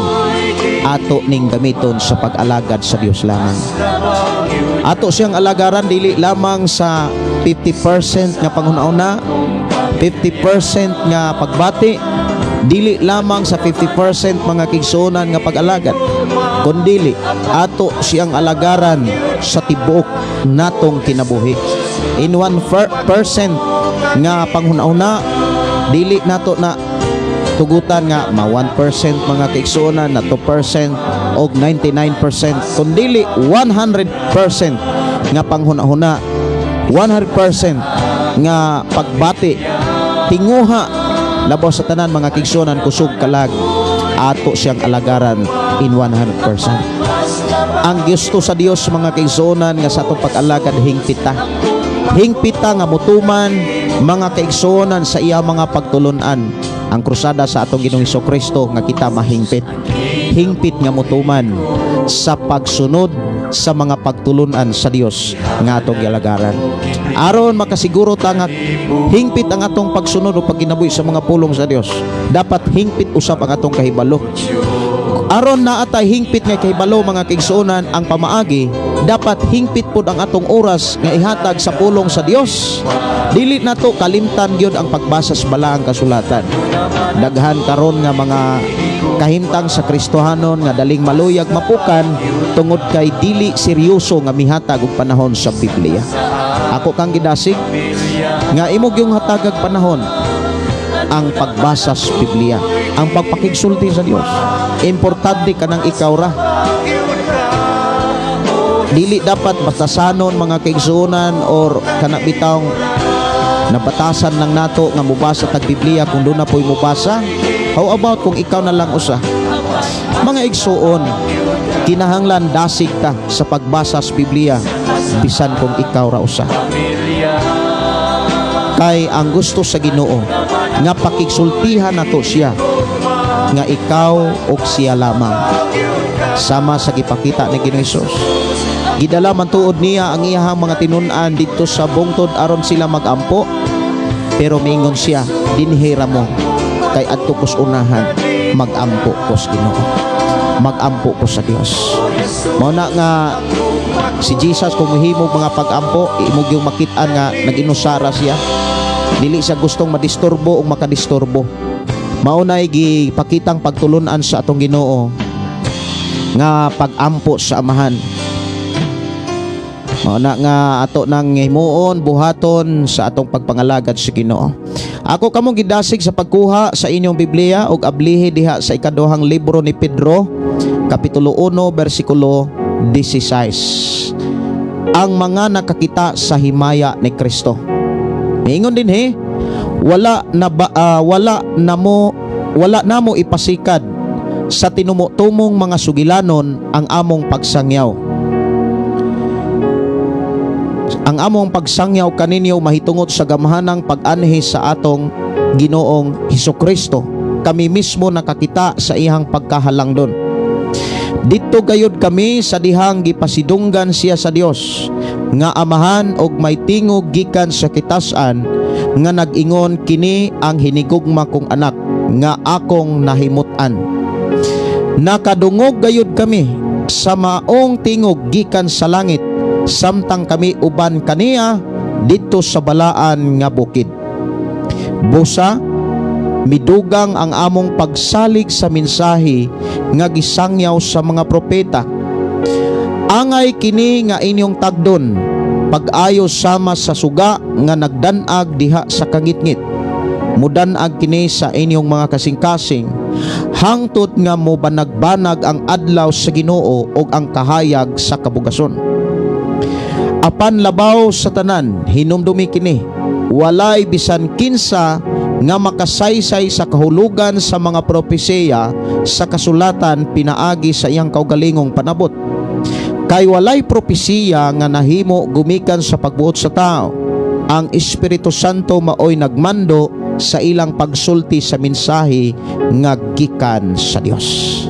ato ning gamiton sa pag-alagad sa Dios lamang. Ato siyang alagaran dili lamang sa 50% nga panghuna-una, 50% nga pagbati, dili lamang sa 50%, mga kaigsuonan, nga pag-alagad, kundili ato siyang alagaran sa tibuok natong kinabuhi. In 1% nga panghuna-una, dili nato na tugutan nga ma 1%, mga kaigsuonan, na 2% og 99%, kundili 100% nga panghuna-huna, 100% nga pagbati, tinguha, labaw sa tanan, mga kaigsuonan, kusog kalag, ato siyang alagaran in 100%. Ang gusto sa Dios, mga kaigsuonan, nga sa atong pag-alagad hingpita. Hingpita nga mutuman, mga kaigsuonan, sa iya mga pagtulunan. Ang krusada sa atong Ginoong Kristo nga kita mahingpit. Hingpit nga mutuman sa pagsunod sa mga pagtulunan sa Dios nga atong gialagaran. Aron makasiguro ta nga hingpit ang atong pagsunod o pagkinabuhi sa mga pulong sa Dios, dapat hingpit usab ang atong kahibalo. Aron naa tay hingpit nga kahibalo, mga kaigsuonan, ang pamaagi, dapat hingpit pod ang atong oras nga ihatag sa pulong sa Dios. Dili nato kalimtan gyud ang pagbasa sa balaang kasulatan. Daghan karon nga mga kahimtang sa Kristohanon nga daling maluyag mapukan tungod kay dili seryoso nga mihatag og panahon sa Biblia. Ako kang gidasig nga imo gyung hatagag panahon ang pagbasa sa Biblia, ang pagpakigsulti sa Dios. Importante kanang ikaw ra. Dili dapat batasanon, mga kaigsuonan, or kana bitawng nabatasan lang nato nga mubasa tag Biblia kung duna po'y mubasa. How about kung ikaw na lang usa? Mga igsuon, kinahanglan dasig ta sa pagbasa sa Biblia bisan kung ikaw ra usa. Kay ang gusto sa Ginoo nga pakigsultihan nato siya nga ikaw ug siya lamang. Sama sa gipakita ni Ginoong Hesus. Gidala man tuod niya ang iyahang mga tinun-an didto sa bungtod aron sila magampo. Pero miingon siya, "Dinhi ra mo kay adto kos unahan, magampo ko sa Ginoo. Magampo ko sa Dios." Mao na nga si Jesus, kung mohimo mga pag-ampo, imo gyung makit-an nga nag-inusara siya. Dili siya gustong madisturbo o makadisturbo. Mao nay gipakitang pagtulunan sa atong Ginoo nga pag-ampo sa Amahan. Mao na nga ato nang himuon, buhaton sa atong pagpangalagad sa Ginoo. Ako kamong gidasig sa pagkuha sa inyong Biblia ug ablihi diha sa ikaduhang libro ni Pedro, kapitulo 1, bersikulo 16. Ang mga nakakita sa himaya ni Kristo. Miingon dinhi, wala na ba, wala namo ipasikad sa tinumo-tumong mga sugilanon ang among pagsangyaw. Ang among pagsangyaw kaninyo mahitungod sa gamhanang pag-anhi sa atong Ginoong Hesukristo. kami mismo nakakita sa iyang pagkahalangdon. Didto gayud kami sa dihang gipasidunggan siya sa Dios nga Amahan og may tingog gikan sa kitasan nga nag-ingon, "Kini ang hinigugma kong anak nga akong nahimut-an." Nakadungog gayud kami sa maong tingog gikan sa langit samtang kami uban kaniya didto sa balaan nga bukid. Busa midugang ang among pagsalig sa mensahe nga gisangyaw sa mga propeta. Angay kini nga inyong tagdon pag-ayo sama sa suga nga nagdanag diha sa kangitngit. Mudanag kini sa inyong mga kasing-kasing hangtod nga mo banag-banag ang adlaw sa Ginoo ug ang kahayag sa kabugason. Apan labaw sa tanan, hinumdumi kini: walay bisan kinsa nga makasaysay sa kahulugan sa mga propesiya sa kasulatan pinaagi sa iyang kaugalingong panabot. Kay walay propesiya nga nahimo gumikan sa pagbuot sa tao. Ang Espiritu Santo maoy nagmando sa ilang pagsulti sa mensahe nga gikan sa Dios.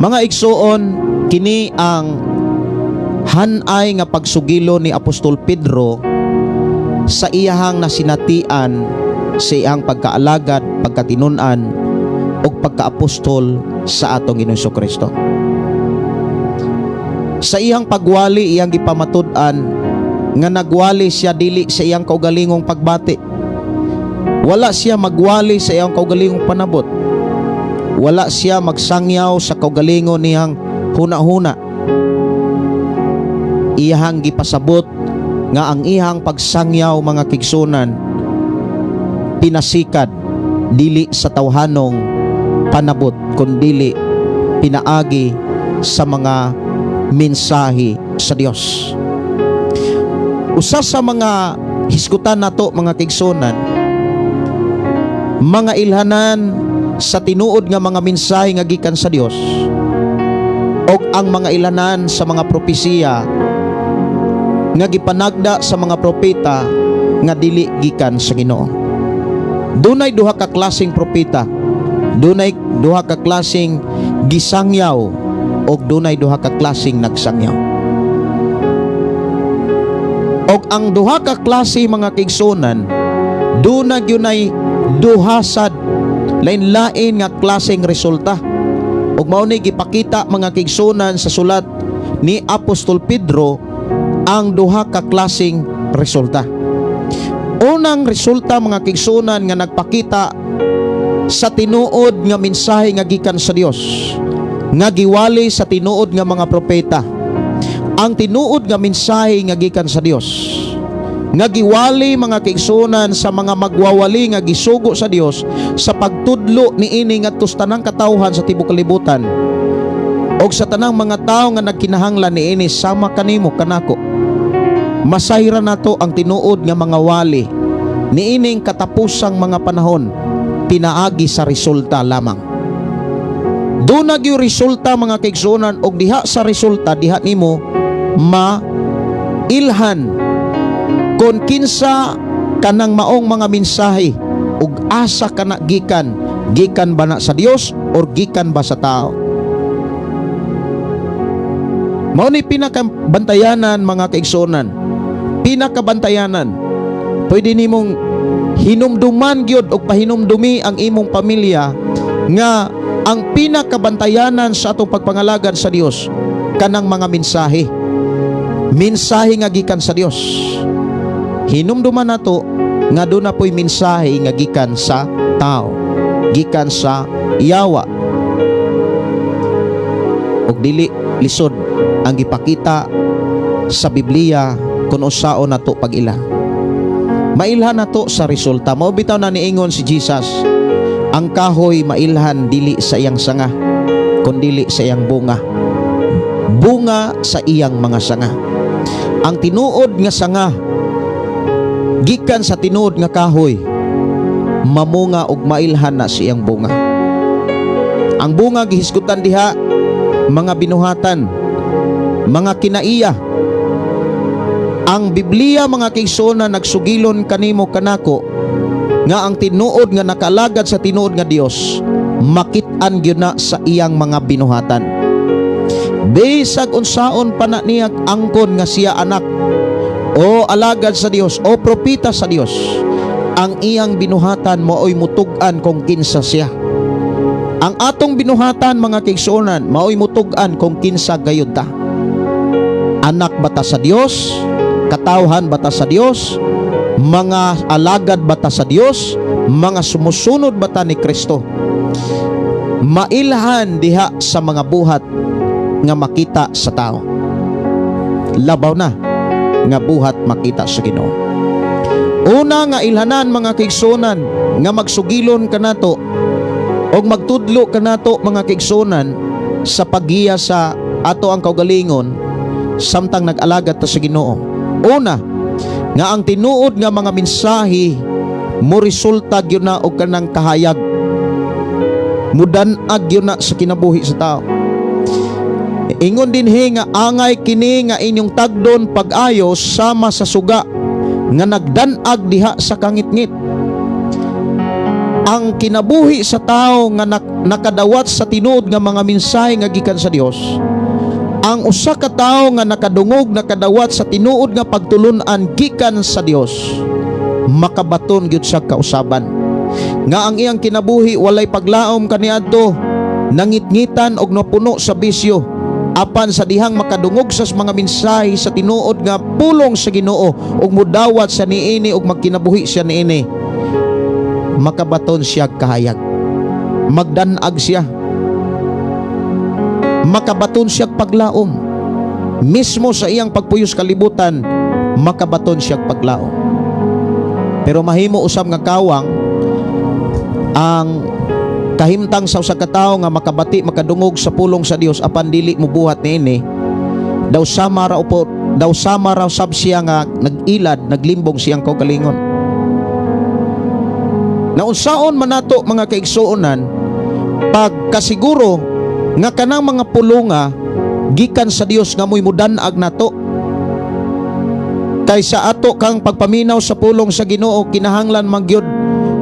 Mga igsuon, kini ang hanay nga pagsugilo ni Apostol Pedro sa iyahang nasinatian sa iyang pagkaalagad, pagkatinun-an ug pagkaapostol sa atong Ginoong Kristo. Sa iyang pagwali, iyang gipamatud-an nga nagwali siya dili sa iyang kaugalingong pagbati. Wala siya magwali sa iyang kaugalingong panabot. Wala siya magsangyaw sa kaugalingon niyang huna-huna. Iyahang gipasabot nga ang iyang pagsangyaw, mga kaigsuonan, pinasikad dili sa tawhanong panabot kundili pinaagi sa mga mensahe sa Dios. Usa sa mga hisgutan nato, mga kaigsuonan, mga ilhanan sa tinuod nga mga mensahe nga gikan sa Dios o ang mga ilhanan sa mga propesiya nga gipanagda sa mga propeta nga dili gikan sa Ginoo. Dunay duha ka klaseng propeta. Dunay duha ka klaseng gisangyaw og dunay duha ka klaseng nagsangyaw. Og ang duha ka klase, mga kaigsuonan, duna gyunay duha sad lain-lain nga klaseng resulta. Ug mao ni gipakita, mga kaigsuonan, sa sulat ni Apostol Pedro ang duha ka klaseng resulta. Unang resulta, mga kaigsuonan, nga nagpakita sa tinuod nga mensahe nga gikan sa Dios nga giwali sa tinuod nga mga propeta. Ang tinuod nga mensahe nga gikan sa Dios nga giwali, mga kaigsuonan, sa mga magwawali nga gisugo sa Dios sa pagtudlo niini ngadto sa tanang katawhan sa tibuok kalibutan og sa tanang mga tawo nga nagkinahanglan niini sama kanimo kanako. Masayran nato ang tinuod nga mga wali niining katapusang mga panahon pinaagi sa resulta lamang. Duna gyud resulta, mga kaigsuonan, og diha sa resulta diha nimo mailhan kon kinsa kanang maong mga mensahe ug asa kana gikan, gikan ba na sa Dios or gikan ba sa tao. Mao ni pinakabantayanan, mga kaigsuonan, pinakabantayanan. Pwede nimong hinumduman gyud og pahinumdumi ang imong pamilya nga ang pinakabantayanan sa atong pagpangalagad sa Dios kanang mga mensahe, mensahe nga gikan sa Dios. Hinumduman nato nga duna po'y mensahe nga gikan sa tao, gikan sa yawa. Ug dili lisod ang gipakita sa Biblia kung unsaon nato pag-ila. Mailhan nato sa resulta. Mao bitaw na niingon si Jesus, ang kahoy mailhan dili sa iyang sanga kundili sa iyang bunga, bunga sa iyang mga sanga. Ang tinuod nga sanga gikan sa tinuod nga kahoy, mamunga og mailhan na sa iyang bunga. Ang bunga gihisgutan diha mga binuhatan, mga kinaiya. Ang Biblia, mga kaigsuonan, nagsugilon kanimo kanako. Nga ang tinuod nga nakalagad sa tinuod nga Dios, makit-an gyud na sa iyang mga binuhatan. Bisag unsaon pa na niya angkon nga siya anak o alagad sa Dios o propeta sa Dios, ang iyang binuhatan maoy mutug-an kung kinsa siya. Ang atong binuhatan, mga kaigsuonan, maoy mutug-an kung kinsa gayud ta. Anak ba ta sa Dios? Katawhan ba ta sa Dios? Mga alagad ba ta sa Dios? Mga sumusunod ba ta ni Kristo? Mailhan diha sa mga buhat nga makita sa tao. Labaw na nga buhat makita sa Ginoo. Una nga ilhanan, mga kaigsuonan, nga magsugilon kanato og magtudlo kanato, mga kaigsuonan, sa paggiya sa ato ang kaugalingon samtang nag-alagad ta sa Ginoo. Una, nga ang tinuod nga mga mensahe mo resulta gyud na og kanang kahayag. Mudan-ag gyud na sa kinabuhi sa tao. Ingon dinhi nga angay kini nga inyong tagdon pag-ayo sama sa suga nga nagdan-ag diha sa kangitngit. Ang kinabuhi sa tao nga nakadawat sa tinuod nga mga mensahe nga gikan sa Dios, ang usa ka tawo nga nakadungog, nakadawat sa tinuod nga pagtulun-an gikan sa Dios, makabaton gyud siya kausaban nga ang iyang kinabuhi walay paglaom kaniadto, nangitngitan og napuno sa bisyo, apan sa dihang makadungog sa mga mensahe sa tinuod nga pulong sa Ginoo ug mudawat sa niini ug magkinabuhi siya niini, makabaton siya kahayag, magdan-ag siya, makabaton siya paglaom. Mismo sa iyang pagpuyos kalibutan, makabaton siya paglaom. Pero mahimo usab nga kawang ang kahimtang sa usa ka tawo nga makabati, makadungog sa pulong sa Dios apan dili mobuhat niini. Daw sama ra upo, daw sama ra sab siya nga nag-ilad, naglimbong siyang kaugalingon. Naunsaon man nato, mga kaigsuonan, pagkasiguro nga kanang mga pulonga gikan sa Dios nga mo'y mudan-ag nato? Kay sa ato kang pagpaminaw sa pulong sa Ginoo, kinahanglan man gyud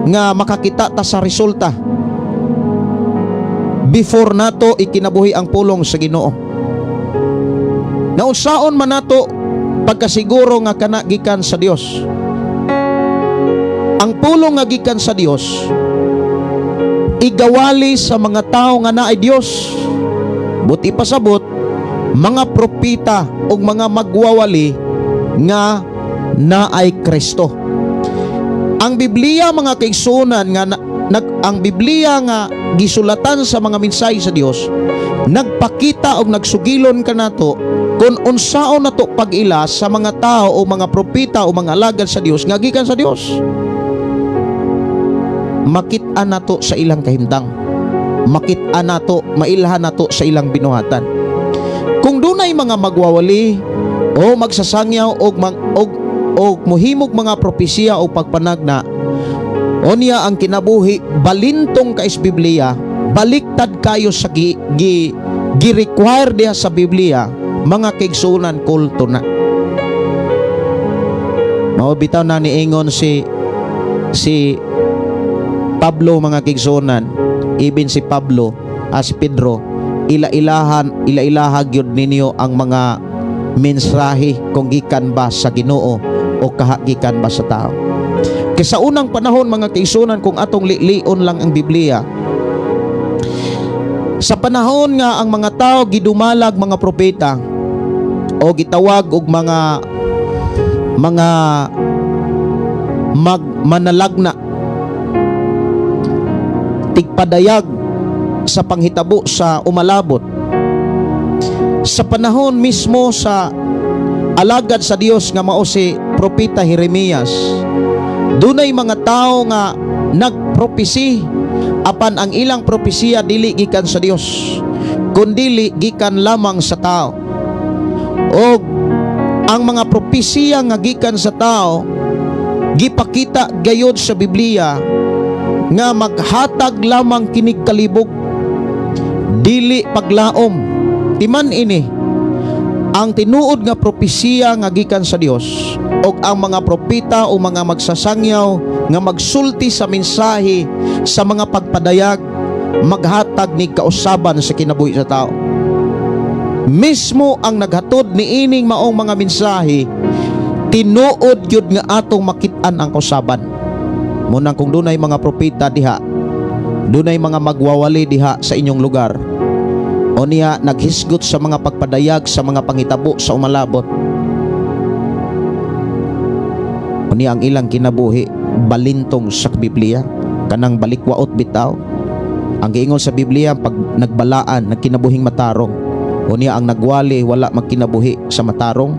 nga makakita ta sa resulta before nato ikinabuhi ang pulong sa Ginoo. Naunsaon man nato pagkasiguro nga kana gikan sa Dios? Ang pulong nga gikan sa Dios igawali sa mga tao nga naay Dios. Buot ipasabot, mga propeta ug mga magwawali nga naay Kristo. Ang Biblia, mga kaigsuonan, nga ang Biblia nga gisulatan sa mga mensahe sa Dios, nagpakita og nagsugilon kanato kung unsaon nato pag-ila sa mga tao o mga propeta o mga alagad sa Dios nga gikan sa Dios. Makit-an nato sa ilang kahimtang. Makit-an nato, mailhan nato sa ilang binuhatan. Kung dunay mga magwawali o magsasangyaw og muhimog mga propesiya o pagpanagna, unya ang kinabuhi balintong kay sa Biblia, baliktad kayo sa gi gi-require diha sa Biblia, mga kaigsuonan, kulto na. Mao bitaw na niingon si Pablo, mga kaigsuonan, even si Pablo, si Pedro, ila-ilahan, ila-ilaha gyud ninyo ang mga mensahe kung gikan ba sa Ginoo o kaha gikan ba sa tao. Kay sa unang panahon, mga kaigsuonan, kung atong lilion lang ang Biblia, sa panahon nga ang mga tao gidumalag mga propeta o gitawag og mga manalagna, tigpadayag sa panghitabo sa umalabot, sa panahon mismo sa alagad sa Dios nga mao si Propeta Jeremias, dunay mga tao nga nagpropesi, apan ang ilang propesiya dili gikan sa Dios kundili gikan lamang sa tao. Og ang mga propesiya nga gikan sa tao, gipakita gayod sa Biblia nga maghatag lamang kinig kalibog, dili paglaom. Timan ini, ang tinuod nga propesiya nga gikan sa Dios og ang mga propeta o mga magsasangyaw nga magsulti sa mensahe sa mga pagpadayag, maghatag ni kausaban sa kinabuhi sa tao. Mismo ang naghatod ni ining maong mga mensahe, tinuod gyud nga atong makit-an ang kausaban. Munang kung dunay mga propeta diha, dunay mga magwawali diha sa inyong lugar, o niya naghisgot sa mga pagpadayag sa mga pangitabo sa umalabot, o niya ang ilang kinabuhi balintong sa Biblia, kanang balikwaot bitaw. Ang giingon sa Biblia, pag nagbalaan, nagkinabuhing matarong, o niya ang nagwali wala magkinabuhi sa matarong,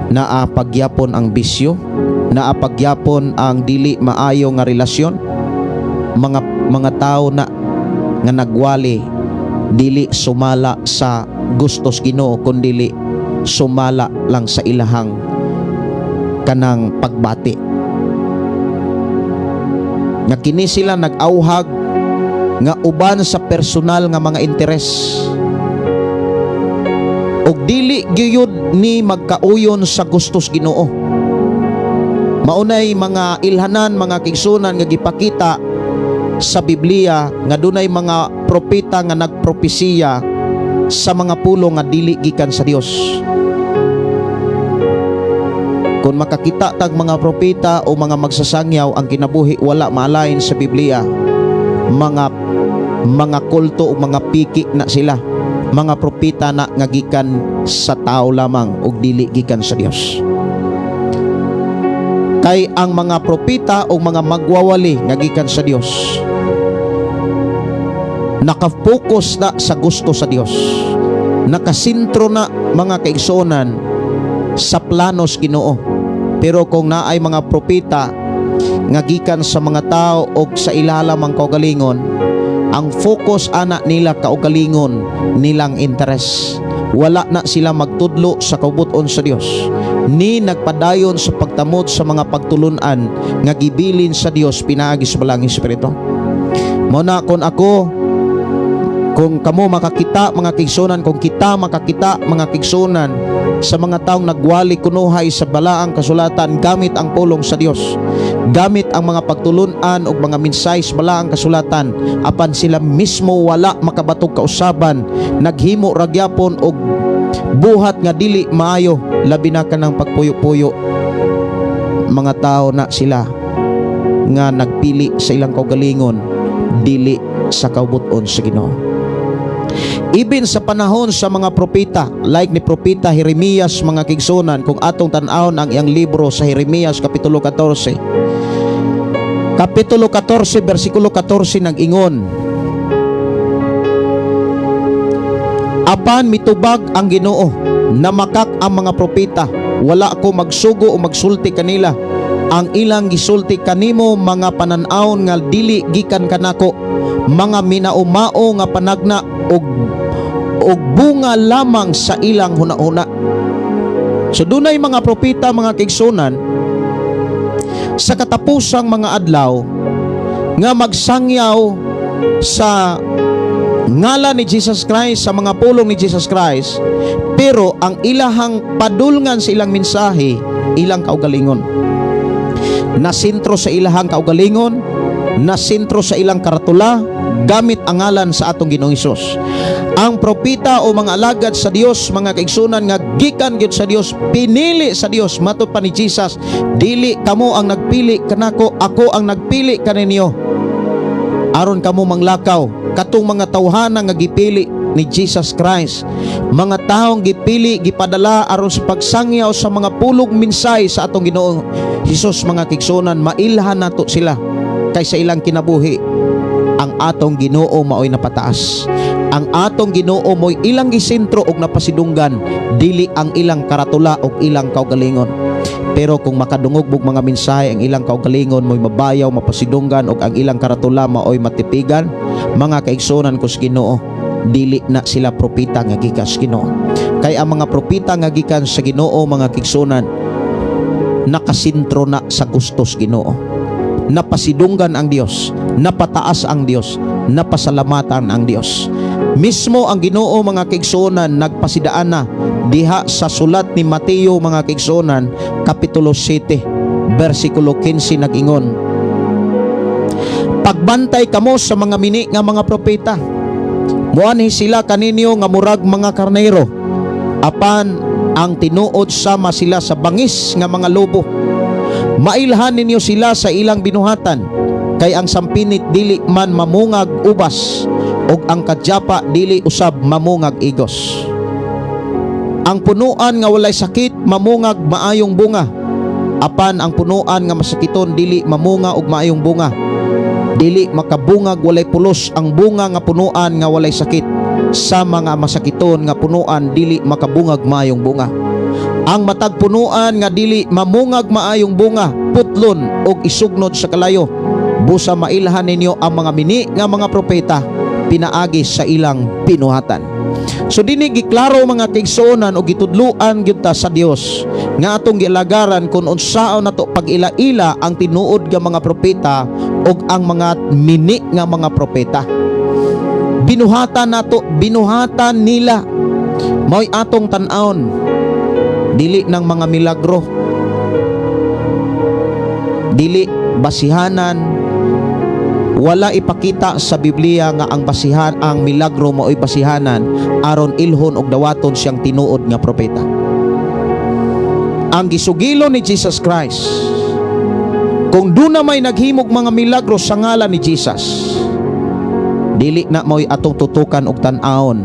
naa pagyapon ang bisyo, naa pagyapon ang dili maayo nga relasyon. Mga tao na nga nagwali, dili sumala sa gustos Ginoo, kundili sumala lang sa ilahang kanang pagbati, nga kini sila nag-awhag nga uban sa personal nga mga interes ug dili giyud ni magkauyon sa gustos Ginoo. Maunay mga ilhanan, mga kigsunan, nga gipakita sa Biblia nga dunay mga propeta nga nagpropesiya sa mga pulong nga dili gikan sa Dios. Kung makakita tag mga propeta o mga magsasangyaw, ang kinabuhi wala maalain sa Biblia, mga kulto o mga piki na sila, mga propeta na nga gikan sa tao lamang ug dili gikan sa Dios. Kay ang mga propeta o mga magwawali nga gikan sa Dios, nakapokus na sa gusto sa Dios, nakasentro na, mga kaigsuonan, sa planos Ginoo. Pero kung naay mga propeta nga gikan sa mga tao og sa ila lamang kaugalingon, ang focus ana nila kaugalingon nilang interes. Wala na sila magtudlo sa kaubuton sa Dios ni nagpadayon sa pagtamod sa mga pagtulunan nga gibilin sa Dios pinaagi sa Balaang Espiritu. Mo na kung ako, kung kamo makakita, mga kigsunan, kung kita makakita, mga kigsunan, sa mga taong nagwali kunuhay sa Balaang Kasulatan gamit ang pulong sa Dios, gamit ang mga pagtulunan o mga mensahe sa Balaang Kasulatan, apan sila mismo wala makabatog kausaban, naghimo ragyapon og buhat nga dili maayo, labi na kanang pagpuyo-puyo, mga tao na sila nga nagpili sa ilang kaugalingon, dili sa kaubuton sa Ginoo. Even sa panahon sa mga propeta, like ni Propeta Jeremias, mga kigsunan, kung atong tan-awon ang iyang libro sa Jeremias Kapitulo 14. Kapitulo 14, versikulo 14, nag-ingon, "Apan mitubag ang Ginoo, namakak ang mga propeta, wala ako magsugo o magsulti kanila. Ang ilang gisulti kanimo mga panan-awon nga dili gikan kanako, mga minaumao nga panagna og bunga lamang sa ilang hunahuna." So dunay mga propeta, mga kigsunan, sa katapusang mga adlaw nga magsangyaw sa ngalan ni Jesus Christ, sa mga pulong ni Jesus Christ, pero ang ilahang padulngan sa ilang mensahe, ilang kaugalingon. Nasintro sa ilahang kaugalingon, nasintro sa ilang karatula, gamit ang ngalan sa atong Ginoong Hesus. Ang propeta o mga alagad sa Dios, mga kaigsunan, nga gikan gyud sa Dios, pinili sa Dios, matud pa ni Jesus, "Dili kamo ang nagpili kanako, ako ang nagpili kaninyo aron kamo manglakaw." Katong mga tawhana nga gipili ni Jesus Christ, mga taong gipili, gipadala aron sa pagsangyaw sa mga pulong, mensahe sa atong Ginoong Hesus, mga kaigsunan, mailhan nato sila kay sa ilang kinabuhi ang atong Ginoo maoy napataas. Ang atong Ginoo mo'y ilang gisentro og napasidunggan, dili ang ilang karatula og ilang kaugalingon. Pero kung makadungog og mga mensahe, ang ilang kaugalingon mo'y mabayaw, mapasidunggan, og ang ilang karatula maoy matipigan, mga kaigsunan ko sa Ginoo, dili na sila propeta nga gikan sa Ginoo. Kay ang mga propeta nga gikan sa Ginoo, mga kaigsunan, nakasentro na sa gustos Ginoo. Napasidunggan ang Dios, napataas ang Dios, napasalamatan ang Dios. Mismo ang Ginoo, mga kaigsuonan, nagpasidaan na diha sa sulat ni Mateo, mga kaigsuonan, Kapitulo 7, versikulo 15, nag-ingon, Pagbantay kamo sa mga mini nga mga propeta. Muanhi sila kaninyo nga murag mga karnero. Apan ang tinuod, sama sila sa bangis nga mga lobo. Mailhan ninyo sila sa ilang binuhatan, kay ang sampinit dili man mamungag ubas ug ang kadyapa dili usab mamungag igos. Ang punuan nga walay sakit mamungag maayong bunga, apan ang punuan nga masakiton dili mamunga og maayong bunga. Dili makabungag walay pulos ang bunga nga punuan nga walay sakit, sama nga masakiton nga punuan dili makabungag maayong bunga. Ang matag punuan nga dili mamungag maayong bunga putlon og isugnod sa kalayo. Busa mailhan ninyo ang mga mini nga mga propeta pinaagi sa ilang binuhatan. So dinhi giklaro, mga kaigsuonan, o gitudluan gyud ta sa Dios nga atong gialagaran kung unsaon nato pag-ila-ila ang tinuod nga mga propeta ug ang mga mini nga mga propeta. Binuhatan nato, binuhatan nila mao'y atong tan-awon, dili ng mga milagro, dili basihanan. Wala ipakita sa Biblia nga ang basihan, ang milagro mao'y basihanan aron ilhon og dawaton siyang tinuod nga propeta. Ang gisugilo ni Jesus Christ, kung duna may naghimog mga milagro sa ngalan ni Jesus, dili na mao'y atong tutukan og tan-awon,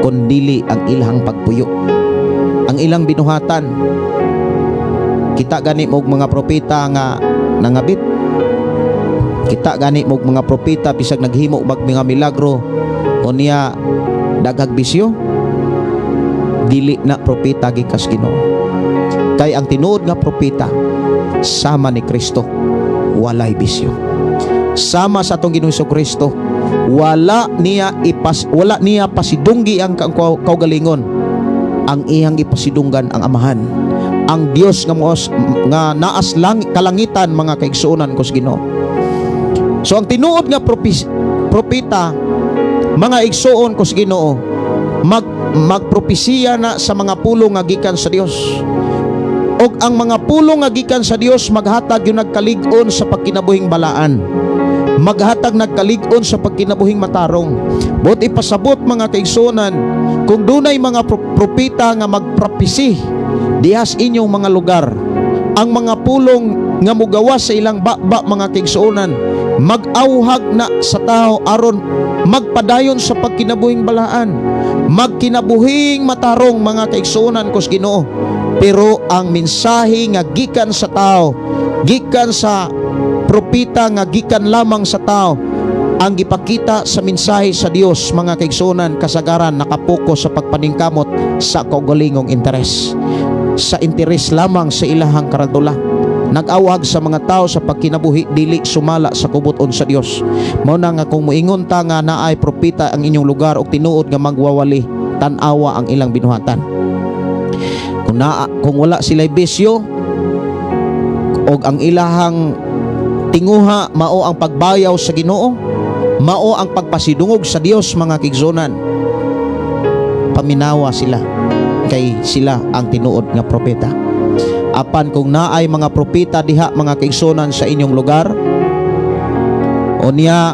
kun dili ang ilang pagpuyo, ang ilang binuhatan. Kita gani mo og mga propeta nga nangabit. Kita gani mo og mga propeta, bisag naghimo mag mga milagro, unya daghag bisyo, dili na propeta gikas Ginoo. Kay ang tinuod nga propeta, sama ni Kristo, walay bisyo. Sama sa atong Ginoong Kristo, wala niya pasidunggi ang kaugalingon. Ang iyang ipasidunggan, ang Amahan, ang Dios nga moos nga naas lang kalangitan, mga kaigsuonan ko sa Ginoo. So ang tinuod nga propeta, mga igsuon ko sa Ginoo, magpropesiya na sa mga pulong nga gikan sa Dios. Og ang mga pulong nga gikan sa Dios maghatag yung nagkalig-on sa pagkinabuhing balaan. Maghatag nagkalig-on sa pagkinabuhing matarong. Buot ipasabot, mga kaigsuonan, kung dunay mga propeta nga magpropesi dihas inyong mga lugar, ang mga pulong nga mugawas sa ilang baba, mga kaigsuonan, mag-awhag na sa tao aron magpadayon sa pagkinabuhing balaan, magkinabuhing matarong, mga kaigsuonan ko sa Ginoo. Pero ang mensahe nga gikan sa tao, gikan sa propeta nga gikan lamang sa tao, ang gipakita sa mensahe sa Dios, mga kaigsuonan, kasagaran nakapokus sa pagpaningkamot sa kaugalingong interes, sa interes lamang sa ilahang karadula, nag-awhag sa mga tao sa pagkinabuhi dili sumala sa kabubut-on sa Dios. Mao na nga kung moingon ta nga naay propeta ang inyong lugar og tinuod nga magwawali, tan-awa ang ilang binuhatan. Kung wala sila'y bisyo og ang ilahang tinguha mao ang pagbayaw sa Ginoo, mao ang pagpasidungog sa Dios, mga kaigsuonan, paminawa sila kay sila ang tinuod nga propeta. Apan kung naay mga propeta diha, mga kaigsuonan, sa inyong lugar, unya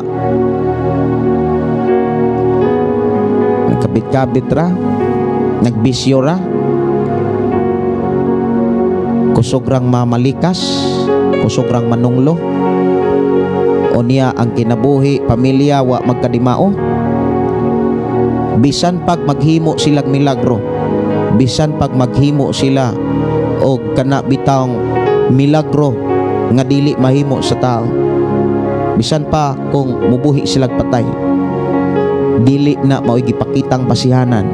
nagkabit-kabit ra, nagbisyo ra, kusogang mamalikas, kusogang manunglo, unya ang kinabuhi pamilya wa magkadimao, bisan pag maghimo silang milagro, bisan pag maghimo sila og kana bitawng milagro nga dili mahimo sa tao, bisan pa kung mubuhi silag patay, dili na mao'y gipakitang basihanan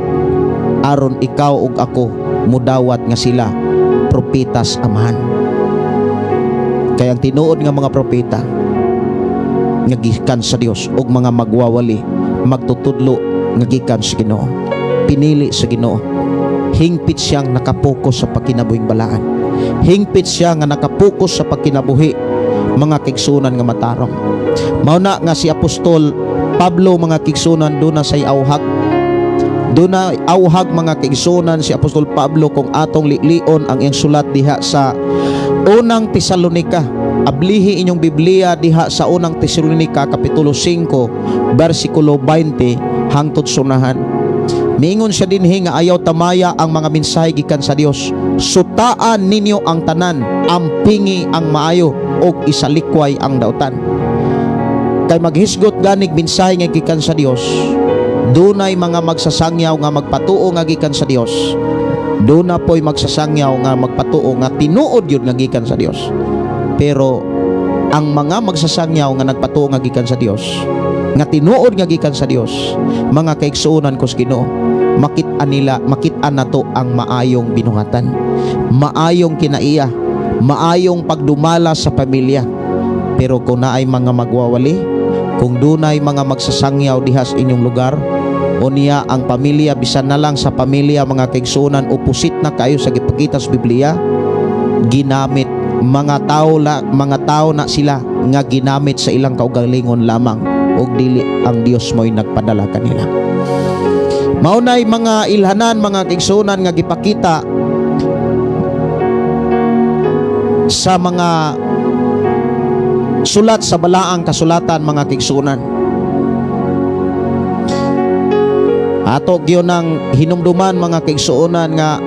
aron ikaw ug ako mudawat nga sila propetas Amahan. Kay ang tinuod nga mga propeta nga gikan sa Dios ug mga magwawali, magtutudlo nga gikan sa Ginoo, pinili sa Ginoo, hingpit siyang nakapokus sa pagkinabuhing balaan, hingpit siya nga nakapokus sa pagkinabuhi, mga kaigsuonan, nga matarong. Mao na nga si Apostol Pablo, mga kaigsuonan, duna say awhag, duna awhag, mga kaigsuonan, si Apostol Pablo kung atong lilion ang iyang sulat diha sa Unang Tesalonika. Ablihi inyong Biblia diha sa Unang Tesalonika kapitulo 5 bersikulo 20 hangtod sunahan. Miingon siya dinhi nga ayaw tamaya ang mga mensahe gikan sa Dios. Sutaan ninyo ang tanan, ampingi ang maayo ug isalikway ang dautan. Kay maghisgot ganig mensahe nga gikan sa Dios, dunay mga magsasangyaw nga magpatuo nga gikan sa Dios. Duna po'y magsasangyaw nga magpatuo nga tinuod yun nga gikan sa Dios. Pero ang mga magsasangyaw nga nagpatuo nga gikan sa Dios, nga tinuod nga gikan sa Dios, mga kaigsuonan ko sa Ginoo, makit-an nila, makit-an nato ang maayong binuhatan, maayong kinaiya, maayong pagdumala sa pamilya. Pero kung naay mga magwawali, kung dunay mga magsasangyaw diha sa inyong lugar, o niya ang pamilya, bisan na lang sa pamilya, mga kaigsuonan, opposite na kayo sa gipakita sa Biblia, ginamit mga tao la, mga tao na sila nga ginamit sa ilang kaugalingon lamang ug dili ang Dios mo'y nagpadala kanila. Maunay mga ilhanan, mga kaigsuonan, nga gipakita sa mga sulat sa balaang kasulatan, mga kaigsuonan. Ato gyud ang hinumduman, mga kaigsuonan, nga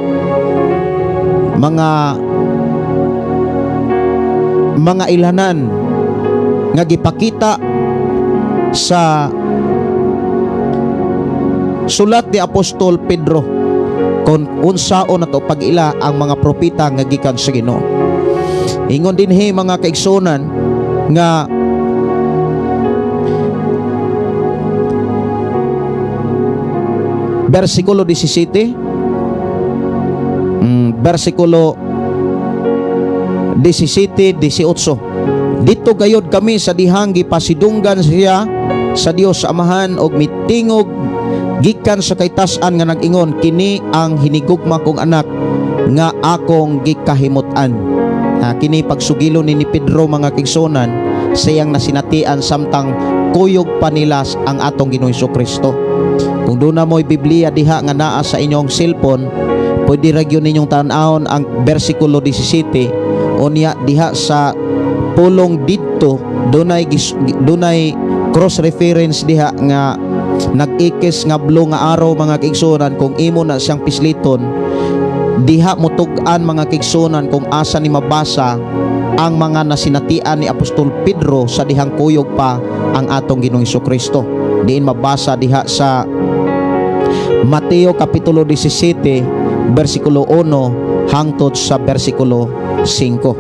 mga ilhanan nga gipakita sa sulat ni Apostol Pedro kung unsaon nato pag-ila ang mga propeta nga gikan sa Ginoo. Ingon dinhi, mga kaigsuonan, nga versikulo 17, versikulo 17, 18. Dito gayod kami sa dihang gipasidunggan siya sa Dios sa Amahan og mitingog gikan sa kaytas-an nga nag-ingon, "Kini ang hinigugma kong anak nga akong gikahimut-an." Ha, kini pagsugilo ni Pedro, mga kaigsuonan, sa iyang nasinatian samtang kuyog pa nila ang atong Ginoong Kristo. Kung duna mo'y Biblia diha nga naa sa inyong cellphone, pwede ra gyud ninyong tan-awon ang bersikulo 17. Unya diha sa pulong "didto", dunay cross reference diha nga nag-ikis nga blue nga arrow, mga kaigsuonan. Kung imo na siyang pisliton diha, mutug-an, mga kaigsuonan, kung asa ni mabasa ang mga nasinatian ni Apostol Pedro sa dihang kuyog pa ang atong Ginoong Kristo. Diin mabasa diha sa Mateo kapitulo 17 bersikulo 1 hangtod sa bersikulo 5.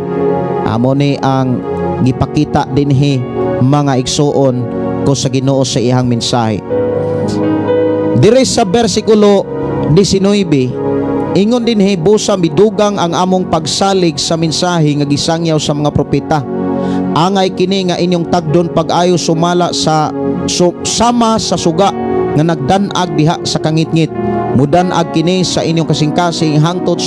Amo ni ang gipakita dinhi, mga igsuon ko sa Ginoo, sa iyang mensahe. Dire sa bersikulo 19, ingon dinhi, "Busa midugang ang among pagsalig sa mensahe nga gisangyaw sa mga propeta. Angay kini nga inyong tagdon pag-ayo sumala sa sama sa suga nga nagdan-ag diha sa kangitngit. Mudan-ag kini sa inyong kasing-kasing hangtod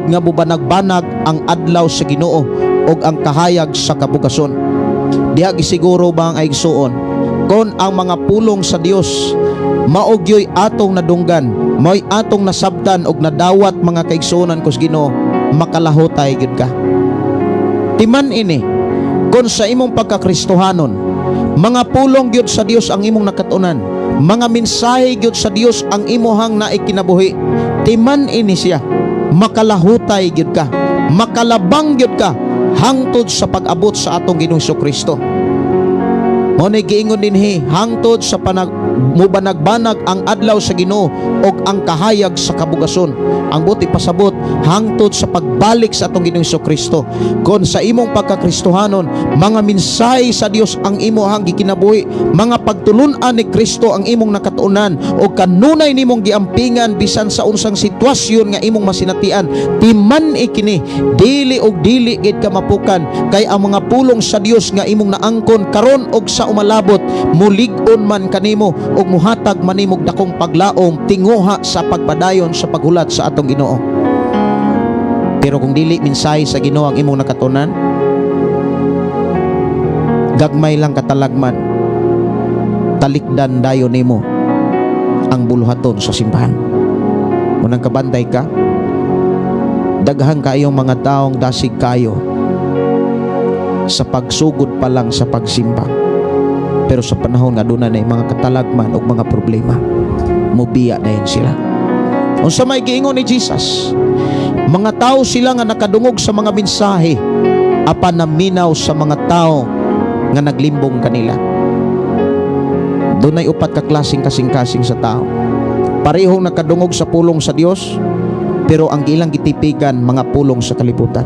nga mubanag-banag ang adlaw sa Ginoo ug ang kahayag sa kabugason." Diha gisiguro ba ang igsuon kon ang mga pulong sa Dios mao gyoy atong nadunggan, mao'y atong nasabtan og nadawat, mga kaigsuonan ko sa Ginoo, makalahutay gyud ka. Timan ini, kon sa imong pagkakristohanon, mga pulong gyud sa Dios ang imong nakatunan, mga mensahe gyud sa Dios ang imuhang naikinabuhi, timan ini siya, makalahutay gyud ka, makalabang gyud ka hangtod sa pag-abot sa atong Ginoong Kristo. Mao ni giingon dinhi, hangtod sa mubanag-banag ang adlaw sa Ginoo ug ang kahayag sa kabugason. Ang buot ipasabot, hangtod sa pagbalik sa atong Ginoong Kristo. Kon sa imong pagkakristohanon, mga mensahe sa Dios ang imuhang gikinabuhi, mga pagtulun-an ni Kristo ang imong nakatuonan ug kanunay nimong giampingan bisan sa unsang sitwasyon nga imong masinatian, timan ikini, dili og dili gid ka mapukan, kay ang mga pulong sa Dios nga imong naangkon karon og sa umalabot, mulig-on man kanimo ug muhatag manimog dakong paglaom tinguha sa pagpadayon sa paghulat sa atong Ginoo. Pero kung dili mensahe sa Ginoo ang imong nakatunan, gagmay lang katalagman, talikdan dayon nimo ang buluhaton sa simbahan. Munang kabantay ka, Daghan kayong mga taong dasig kayo sa pagsugod pa lang sa pagsimba. Pero sa panahon nga duna na mga katalagman o mga problema, mubiya dayon sila. Unsa may giingon ni Jesus? Mga tao sila nga nakadungog sa mga mensahe apan naminaw sa mga tao nga naglimbong kanila. Dunay upat ka klaseng kasing-kasing sa tao. Parehong nakadungog sa pulong sa Dios, pero ang ilang gitipigan mga pulong sa kalibutan.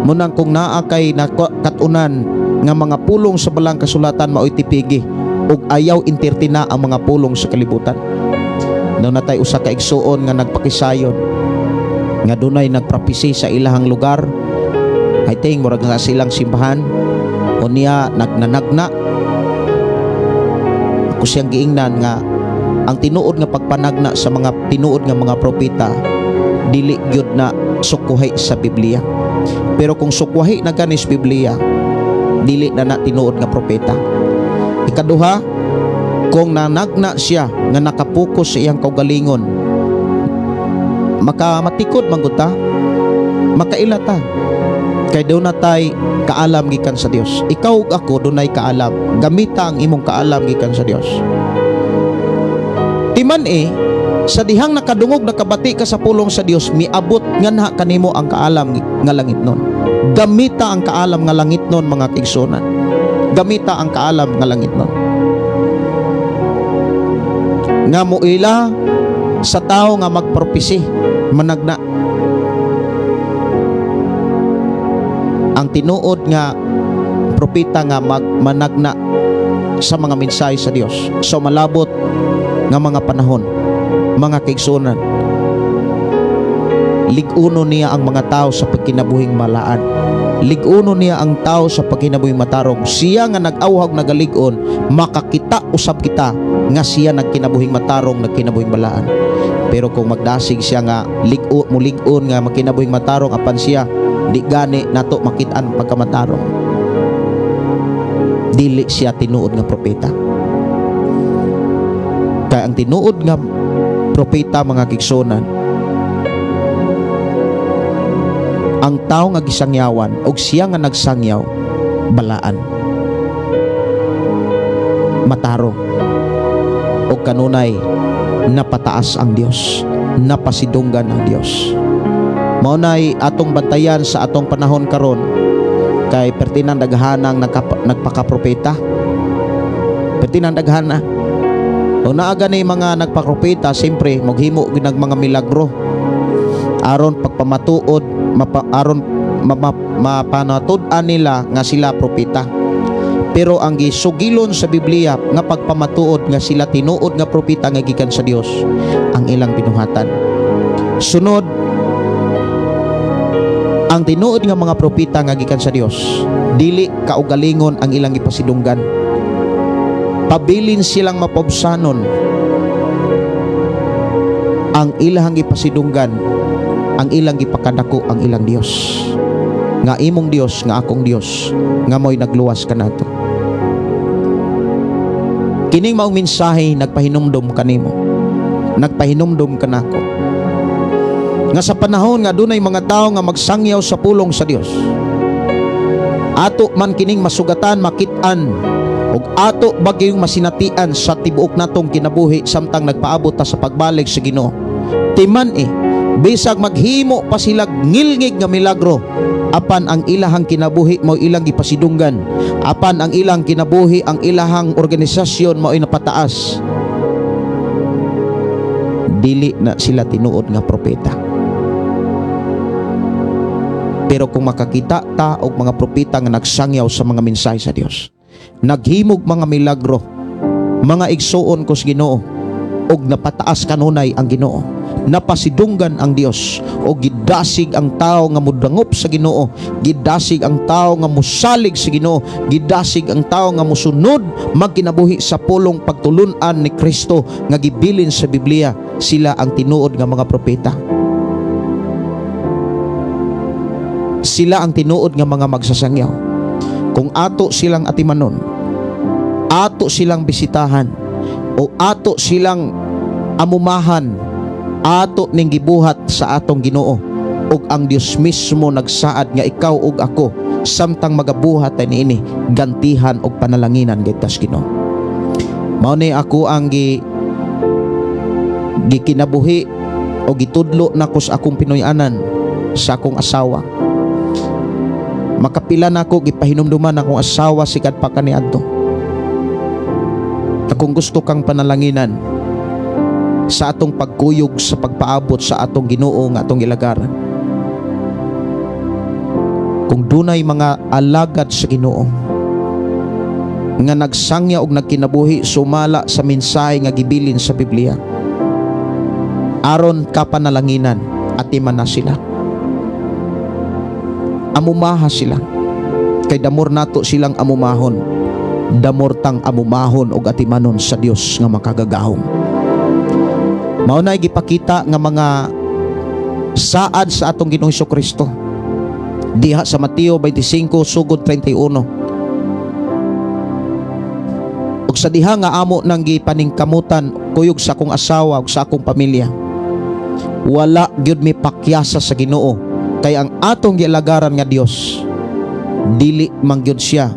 Munang kung naa kay nakatunan nga mga pulong sa balang kasulatan, mao'y tipigi ug ayaw entertaina ang mga pulong sa kalibutan. Naa natay usa ka igsuon nga nagpakisayon nga dunay nagpropesy sa ilahang lugar. I think murag nga silang simbahan. Unya nagnanagna. Ako siyang giingnan nga ang tinuod nga pagpanagna sa mga tinuod nga mga propeta, dili gyud na sukwahi sa Biblia. Pero kung sukwahi na ganis Biblia, dili na na tinuod nga propeta. Ikaduha, kung nanagna siya nga nakapokus sa iyang kaugalingon, makamatikod man gud ta, makaila ta. Kay duna tay kaalam gikan sa Dios. Ikaw ug ako dunay kaalam. Gamita ang imong kaalam gikan sa Dios. Timan eh, sa dihang nakadungog, nakabati ka sa pulong sa Dios, miabot nganha kanimo ang kaalam nga langit nun. Gamita ang kaalam nga langit nun, mga kaigsuonan. Gamita ang kaalam nga langit nun. Nga muila sa tao nga magpropesi, managna. Ang tinuod nga propeta nga magmanagna sa mga mensahe sa Dios sa malabot nga mga panahon, mga kaigsuonan, lig-uno niya ang mga tao sa pagkinabuhing malaan. Lig-uno niya ang tao sa pagkinabuhing matarong. Siya nga nag-awhag, nagalig-on, makakita usab kita nga siya nagkinabuhing matarong, nagkinabuhing balaan. Pero kung magdasig siya nga lig-o, mulig-on nga magkinabuhing matarong, apan siya di gani nato makit-an pagkamatarong, dili siya tinuod nga propeta. Kay ang tinuod nga propeta, mga kaigsuonan, ang tao nga gisangyawan og siya nga nagsangyaw, balaan, matarong, og kanunay napataas ang Dios, napasidunggan ang Dios. Mao nay atong bantayan sa atong panahon karon, kay pertinang daghanang nagpakapropeta. Pertinang daghana. O naa gani mga nagpakropeta, siyempre maghimo gyud mga milagro aron pagpamatuod, aron mapanatud-an nila nga sila propeta. Pero ang gisugilon sa Biblia nga pagpamatuod nga sila tinuod nga propeta nga gikan sa Dios, ang ilang binuhatan. Sunod, ang tinuod nga mga propeta nga gikan sa Dios, dili kaugalingon ang ilang gipasidunggan. Pabilin silang mapobsanon. Ang ilang gipasidunggan, ang ilang gipakadako ang ilang Dios. Nga imong Dios, nga akong Dios, nga mo'y nagluwas kanato. Kining maong mensahe nagpahinumdom kanimo. Nagpahinumdom kanako. Nga sa panahon nga dunay mga tao nga magsangyaw sa pulong sa Dios, ato man kining masugatan, makit-an, ug ato bagyong masinatian sa tibuok natong kinabuhi samtang nagpaabot ta sa pagbalik sa Ginoo. Timan eh, bisag maghimo pa sila ngilngig nga milagro, apan ang ilahang kinabuhi mao ilang gipasidunggan, apan ang ilang kinabuhi, ang ilahang organisasyon mao'y napataas, dili na sila tinuod nga propeta. Pero kung makakita ta og mga propeta nga nagsangyaw sa mga mensahe sa Dios, naghimog mga milagro, mga igsuon ko sa Ginoo, og napataas kanunay ang Ginoo, napasidunggan ang Dios, og gidasig ang tao nga mudangop sa Ginoo, gidasig ang tao nga musalig sa Ginoo, gidasig ang tao nga musunod magkinabuhi sa pulong pagtulun-an ni Kristo nga gibilin sa Biblia, sila ang tinuod nga mga propeta. Sila ang tinuod nga mga magsasangyaw. Kung ato silang atimanon, ato silang bisitahan, o ato silang amumahan, ato ning gibuhat sa atong Ginoo. Ug ang Dios mismo nagsaad nga ikaw ug ako, samtang magabuhat tay niini, gantihan og panalanginan gid tas Ginoo. Mao ni ako ang gikinabuhi o gitudlo nako sa akong Pinoy-anan, sa akong asawa. Makapila nako gipahinumduman akong asawa sikad pa kaniadto. Kung gusto kang panalanginan sa atong pagkuyog sa pagpaabot sa atong Ginoo nga atong gilagaran, kung dunay mga alagad sa Ginoo nga nagsangya og nagkinabuhi sumala sa mensahe nga gibilin sa Biblia, aron ka panalanginan, atiman na sila, amumaha sila, kay damor nato silang amumahon, damor tang amumahon og atimanon sa Dios nga makagagahom. Mao na gipakita nga mga saad sa atong Ginoong Kristo diha sa Mateo 25 sugod 31. Ug sa diha nga amo nang gipaningkamutan kuyog sa akong asawa ug sa akong pamilya, wala gyud mi pakyasa sa Ginoo, kay ang atong gialagaran nga Dios, dili man gyud siya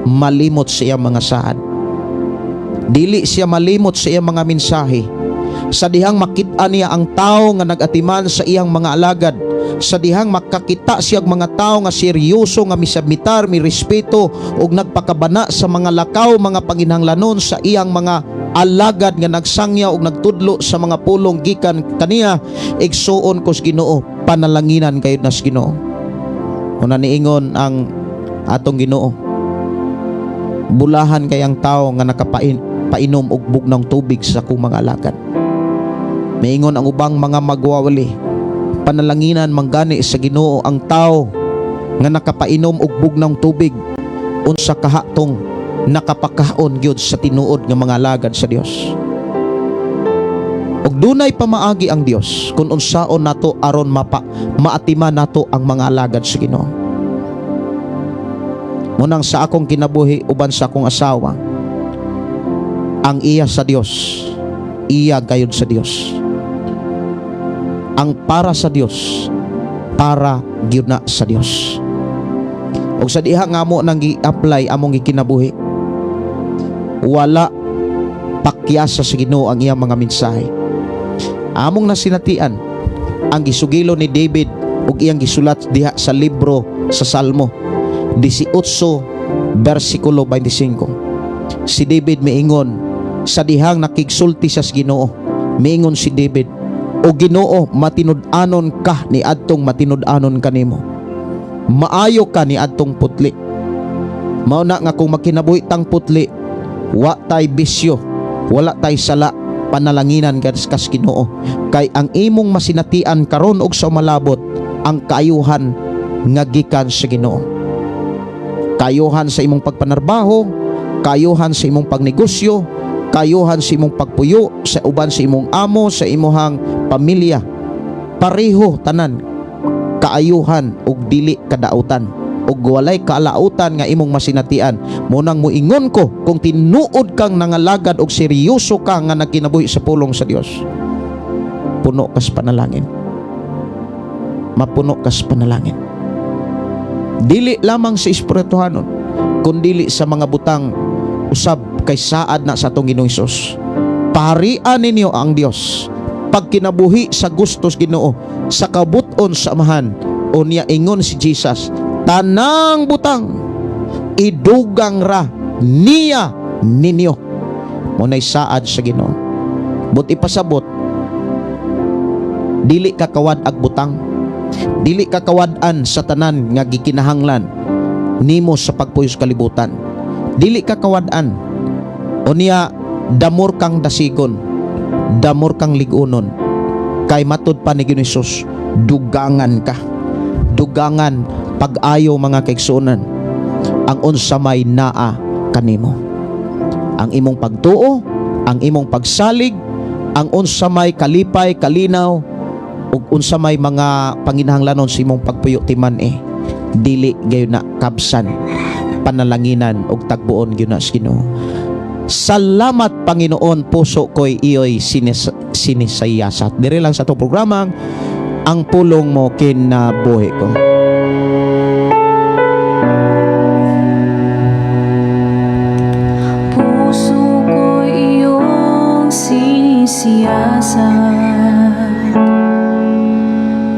malimot sa iyang mga saad, dili siya malimot sa iyang mga mensahe. Sa dihang makita niya ang tao nga nagatiman sa iyang mga alagad, sa dihang makakita siya og mga tao nga seryoso nga misubmitar, mi respeto ug nagpakabana sa mga lakaw, mga panginhanglanon sa iyang mga alagad nga nagsangya ug nagtudlo sa mga pulong gikan kaniya, igsuon ko sa Ginoo, panalanginan kayo na sa Ginoo. Una niingon ang atong Ginoo, bulahan kay ang tao nga nakapain painom og bugnawng tubig sa akong mga alagad. Miingon ang ubang mga magwawali, panalanginan manggani sa Ginoo ang tao nga nakapainom og bugnawng tubig, unsa kahatong nakapakaon gyud sa tinuod nga mga alagad sa Dios. Ug dunay pamaagi ang Dios kung unsaon nato aron mapa maatiman nato ang mga alagad sa Ginoo. Munang sa akong kinabuhi uban sa akong asawa, ang iya sa Dios, iya gayud sa Dios. Ang para sa Dios, para gyud na sa Dios. Ug sa diha nga mo nang gi-apply among gikinabuhi, wala pakyasa sa Ginoo ang iyang mga mensahe. Among nasinatian ang gisugilo ni David ug iyang gisulat diha sa libro sa Salmo 18 bersikulo 25. Si David miingon sa dihang nakigsulti sa Ginoo. Miingon si David, "O Ginoo, matinud-anon ka ni adtong matinud-anon kanimo. Maayo ka ni adtong putli." Mao na nga kung magkinabuhi tang putli, wa tay bisyo, wala tay sala, panalanginan kas kas Ginoo. Kay ang imong masinatian karon og sa umalabot ang kaayuhan nga gikan sa Ginoo. Kaayuhan sa imong pagpanarbaho, kaayuhan sa imong pagnegosyo, kaayuhan sa imong pagpuyo, sa uban sa imong amo, sa imuhang pamilya. Pareho tanan kaayuhan ug dili kadautan ug walay kaalautan nga imong masinatian. Munang muingon ko, kung tinuod kang nangalagad og seryoso ka nga nagkinabuhi sa pulong sa Dios, puno kas panalangin, mapuno kas panalangin, dili lamang sa espirituhanon kundili sa mga butang usab, kay saad na sa atong Ginoong Hesus, paharian ninyo ang Dios, pagkinabuhi sa gustos Ginoo sa kabuton sa Amahan. Unya ingon si Jesus, tanang butang idugang ra niya ninyo. Muna'y saad sa Ginoo. But ipasabot, dili ka kawad ag butang, dili ka kawad-an sa tanan nga gikinahanglan nimo sa pagpuyo sa kalibutan, dili ka kawad-an. Unya damor kang dasigon, damor kang ligunon, kay matud pa ni Ginoong Hesus, dugangan ka, dugangan pag-ayo, mga kaigsuonan, ang unsa may naa kanimo, ang imong pagtuo, ang imong pagsalig, ang unsa may kalipay, kalinaw ug unsa may mga panginahanglanon sa imong pagpuyo. Timan eh dili gayon na kabsan, panalanginan ug tagbuon gyud na sa Ginoo. Salamat, Panginoon, puso ko'y iyo'y sinisayasat. Dire lang sa atong programang Ang pulong mo kinabuhi ko. Puso ko'y iyong sinisiyasat,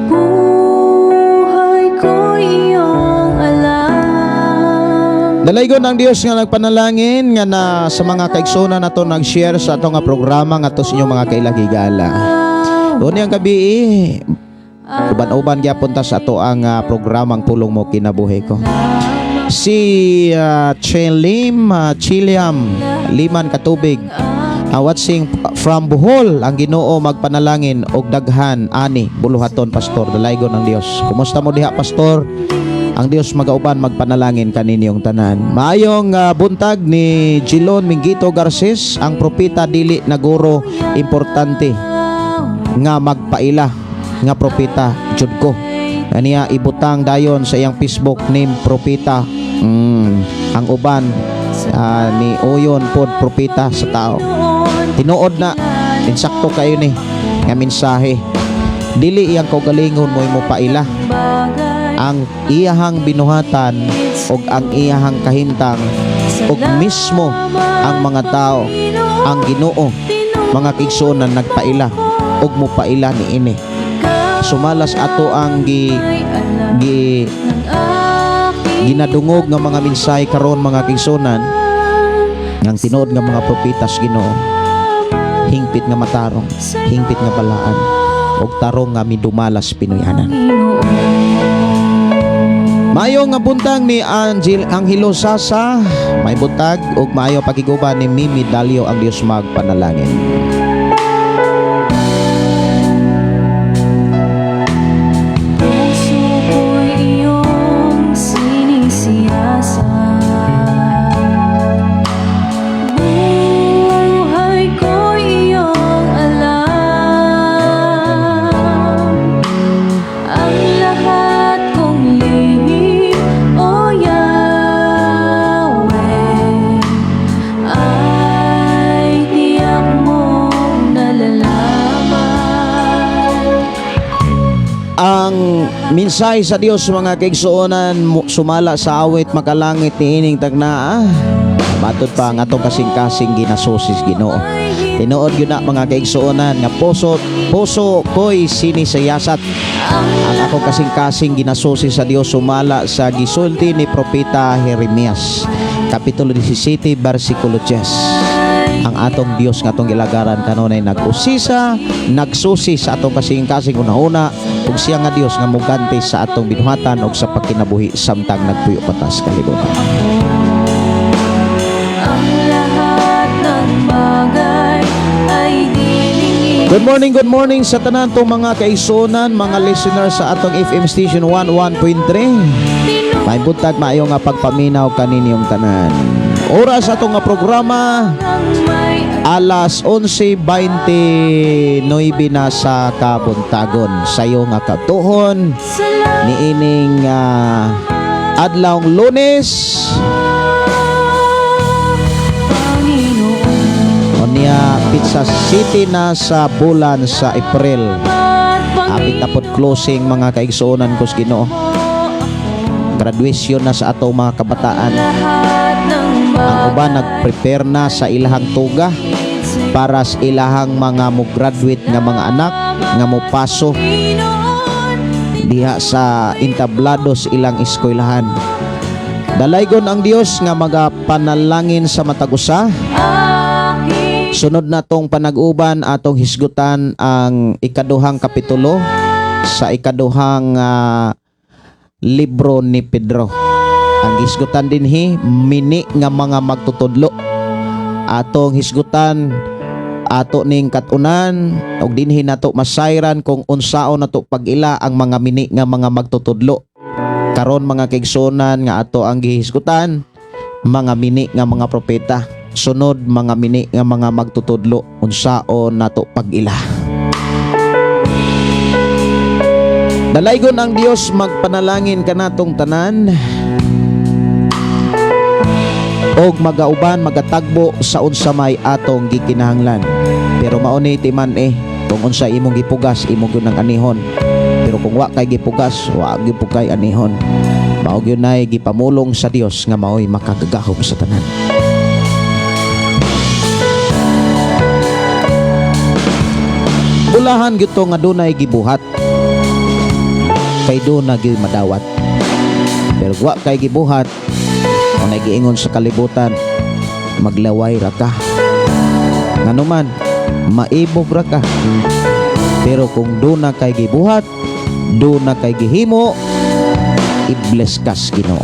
buhay ko'y iyong alam. Dalaygon ang Dios nga nagpanalangin nga na sa mga kaigsoona nato nag-share sa ato nga programa ngadto sa inyong mga kailahigala. Unyang gabi, uban-uban gyapon ta sa ato ang programang Pulong Mo Kinabuhi Ko. Si Chelim Chiliam Liman Katubig, watching from Bohol. Ang Ginoo magpanalangin og daghan ani buluhaton, pastor. Dalaygon ang Dios. Kumusta mo diha, pastor? Ang Dios magauban, magpanalangin kaninyong tanan. Maayong buntag ni Gilon Mingito Garces. Ang propeta dili naguro, importante nga magpaila nga propeta jud ko. Aniya ibutang dayon sa iyang Facebook name, propeta. Ang uban ni uyon pod propeta sa tao. Tinuod na, insakto kayo ni nga mensahe. Dili iyang kaugalingon mo mo paila. Ang iyahang binuhatan og ang iyahang kahimtang og mismo ang mga tao, ang Ginoo, mga kaigsuonan, nagpaila og mopaila niini. Sumalas ato ang gi gi ginadungog nga mga mensahe karon, mga kaigsuonan, ngang tinuod nga mga propetas Ginoo, hingpit nga matarong, hingpit nga balaan ug tarong nga midumalas Pinoyanan. Maayo nga buntag ni Angel Angelo Sasa, may buntag ug maayo pakiguban ni Mimi Dalio. Ang Dios magpanalangin. Puso ko'y iyong sinisiyasat, buhay ko'y iyong alam. Ang lahat kong lihim, O Yahweh, ay tiyak mong nalalaman. Ang mensahe sa Dios, mga kaigsuonan, sumala sa awit makalangit niining tagnaa. Matod pa ang atong kasing-kasing ginasusis Ginoo. Tinuod yun na, mga kaigsuonan, nga puso puso ko'y sinisayasat. Ang akong kasing-kasing ginasusi sa Dios sumala sa gisulti ni Propeta Jeremias, Kapitulo 17, versikulo 10. Ang atong Dios nga atong gilagaran kanunay nag-usisa, nagsusi sa atong kasing-kasing una-una ug siya nga Dios nga muganti sa atong binuhatan ug sa pagkinabuhi samtang nagpuyo pa ta sa kalibutan. Ang lahat ng bagay ay diningin. Good morning sa tanan tong mga kaigsuonan, mga listeners sa atong FM station 11.3. May buntag, maayo nga pagpaminaw kaninyong tanan. Oras atong nga programa, alas 11:29 na sa kabuntagon. Sayo nga katuhon niining adlawng Lunes. Panginoon. Unya Pizza City na sa bulan sa April. Apit na pod closing, mga kaigsuonan ko sa Ginoo. Graduation na sa atong mga kabataan. Lahat ng Ang uban nag-prepare na sa ilahang tuga para sa ilahang mga mo-graduate nga mga anak nga mopaso diha sa entablados ilang eskwelahan. Dalaygon ang Dios nga magapanalangin sa matag usa. Aking Sunod na tong panag-uban, atong hisgutan ang ikaduhang kapitulo sa ikaduhang libro ni Pedro. Ang hisgutan dinhi, mini nga mga magtutudlo. Atong hisgutan, ato ning katunan ug dinhi nato masayran kung unsaon nato pag-ila ang mga mini nga mga magtutudlo. Karon, mga kaigsuonan, nga ato ang gihisgutan, mga mini nga mga propeta. Sunod, mga mini nga mga magtutudlo, unsaon nato pag-ila. Dalaygon ang Dios magpanalangin kanatong tanan og magauban, magatagbo sa unsa may atong gikinahanglan. Pero mao ni timan eh, kung unsa imong gipugas, imong gyud ang anihon. Pero kung wa kay gipugas, wa gyud kay anihon. Mao gyud nay gipamulong sa Dios nga maoy makagagahom sa tanan. Bulahan gyud to nga dunay gibuhat kay doon na gyud madawat. Pero wa kay gibuhat, kung giingon sa kalibutan, maglaway ra ka. Nganuman, maibog ra ka. Pero kung doon na kay gibuhat, doon na kay gihimo, i-bless kas Ginoo.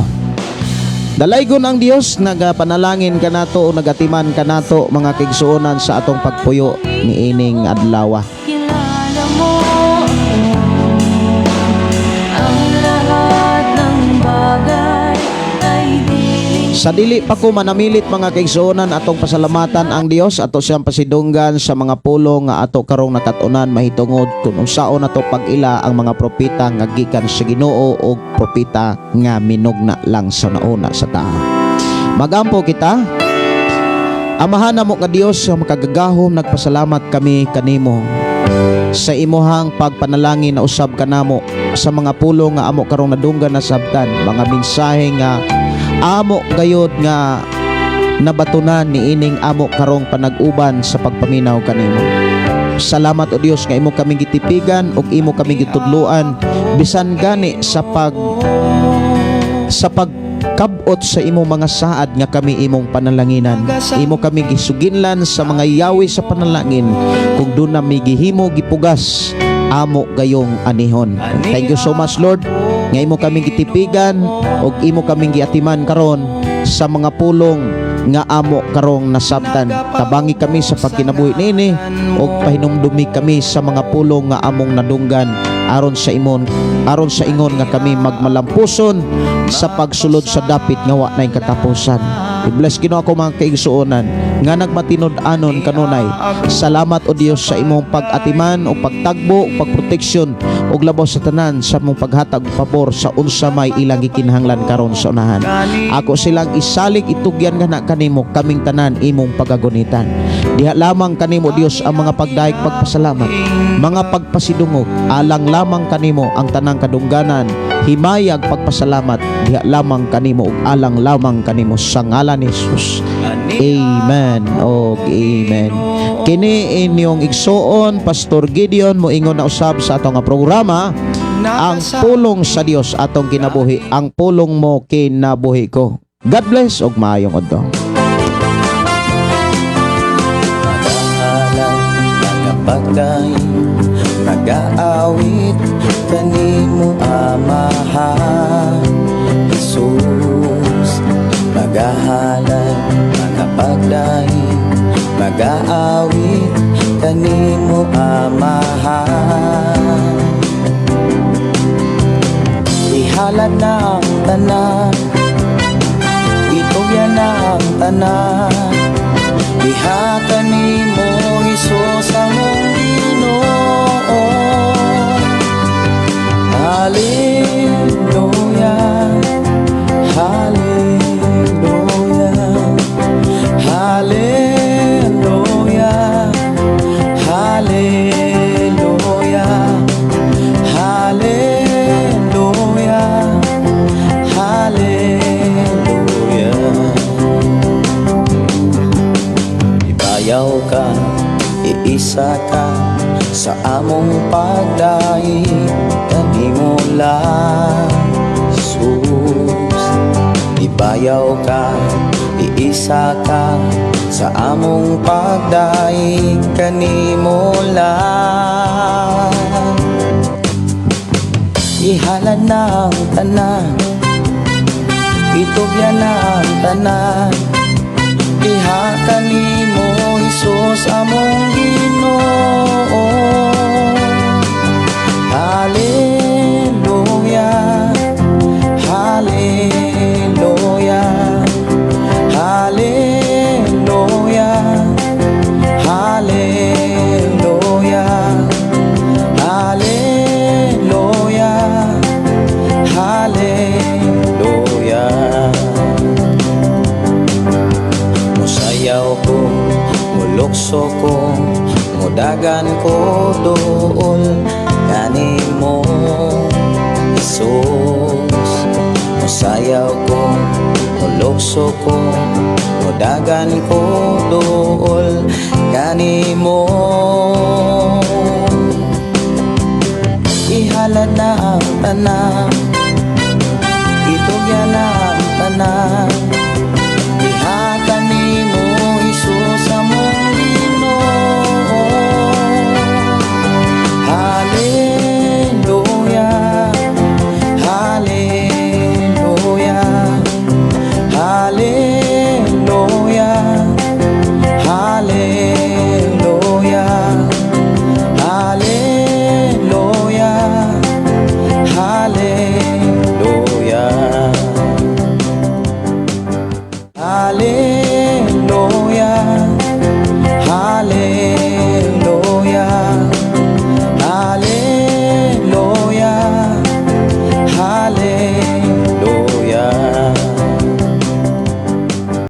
Dalaygon ang Dios, nagapanalangin kanato o nagatiman kanato, mga kaigsuonan, sa atong pagpuyo niining adlaw. Kilala mo ako. Ang lahat ng bagay ay di Sa dili pa ko manamilit, mga kaigsuonan, atong pasalamatan ang Dios, ato siyang pasidunggan sa mga pulong nga ato karong nakat-unan mahitungod kung unsaon nato pag-ila ang mga propeta nga gikan sa Ginoo o propeta nga minugna lang sa nauna sa tao. Magampo kita. Amahan namo nga Dios nga makagagahom, nagpasalamat kami kanimo sa imuhang pagpanalangin na usab kanamo sa mga pulong nga amo karong nadunggan na sabtan, mga mensahe nga amo gayod nga nabatunan niining amo karong panag-uban sa pagpaminaw kanimo. Salamat, o Dios, nga imo kami gitipigan ug imo kami gitudloan bisan gani sa pagkabot sa imong mga saad nga kami imong panalanginan. Imo kami gisuginlan sa mga yawi sa panalangin. Kung doon na mi gihimo, gipugas, amo gayong anihon. Thank you so much, Lord, nga imo kami gitipigan ug imo kaming giatiman karon sa mga pulong nga amo karong nasabtan. Tabangi kami sa pagkinabuhi niini ug pahinumdumi kami sa mga pulong nga among nadunggan aron sa ingon nga kami magmalampuson sa pagsulod sa dapit nga wa nay katapusan. I-bless, Ginoo, ako mga kaigsuonan nga nagmatinud-anon kanunay. Salamat, o Dios, sa imong pag-atiman o pagtagbo, pagproteksyon ug labaw sa tanan sa imong paghatag og pabor sa unsa may ilang gikinahanglan karon sa unahan. Ako silang isalig, itugyan nga na kanimo, kaming tanan imong pagagunitan. Diha lamang kanimo, Dios, ang mga pagdayeg, pagpasalamat, mga pagpasidungog, alang lamang kanimo ang tanang kadungganan, himayag, pagpasalamat, diha lamang kanimo ug alang lamang kanimo sa ngalan ni Jesus. Amen og amen. Kini inyong igsuon, Pastor Gideon, moingon na usab sa atong nga programa, Ang Pulong sa Dios Atong Kinabuhi, ang pulong mo kinabuhi ko. God bless ug maayong udto. Nagahalay, nagapagdaig, nagaawit kanimo, Amahan Jesus. Nagahalay, nagapagdaig, nagaawit kanimo, Amahan. Ihalad na ang tanan, itugyan na ang tanan diha kanimo, Hesus among Ginoo. Hallelujah, Hallelujah, Hallelujah, Hallelujah, Hallelujah, Hallelujah. Ibayaw ka, iisa ka sa among pagdaig kanimo lang, Jesus. Ibayaw ka, iisa ka sa among pagdaig kanimo lang. Ihalad na ang tanan, itugyan na ang tanan diha kanimo, Hesus among Ginoo. Hallelujah, Hallelujah, Hallelujah, Hallelujah, Hallelujah, Hallelujah. Musayaw ko, mulukso ko, mudagan ko dool. Kanimo, Jesus. Musayaw ko, mulukso ko, mudagan ko duol kanimo. Ihalad na ang tanan.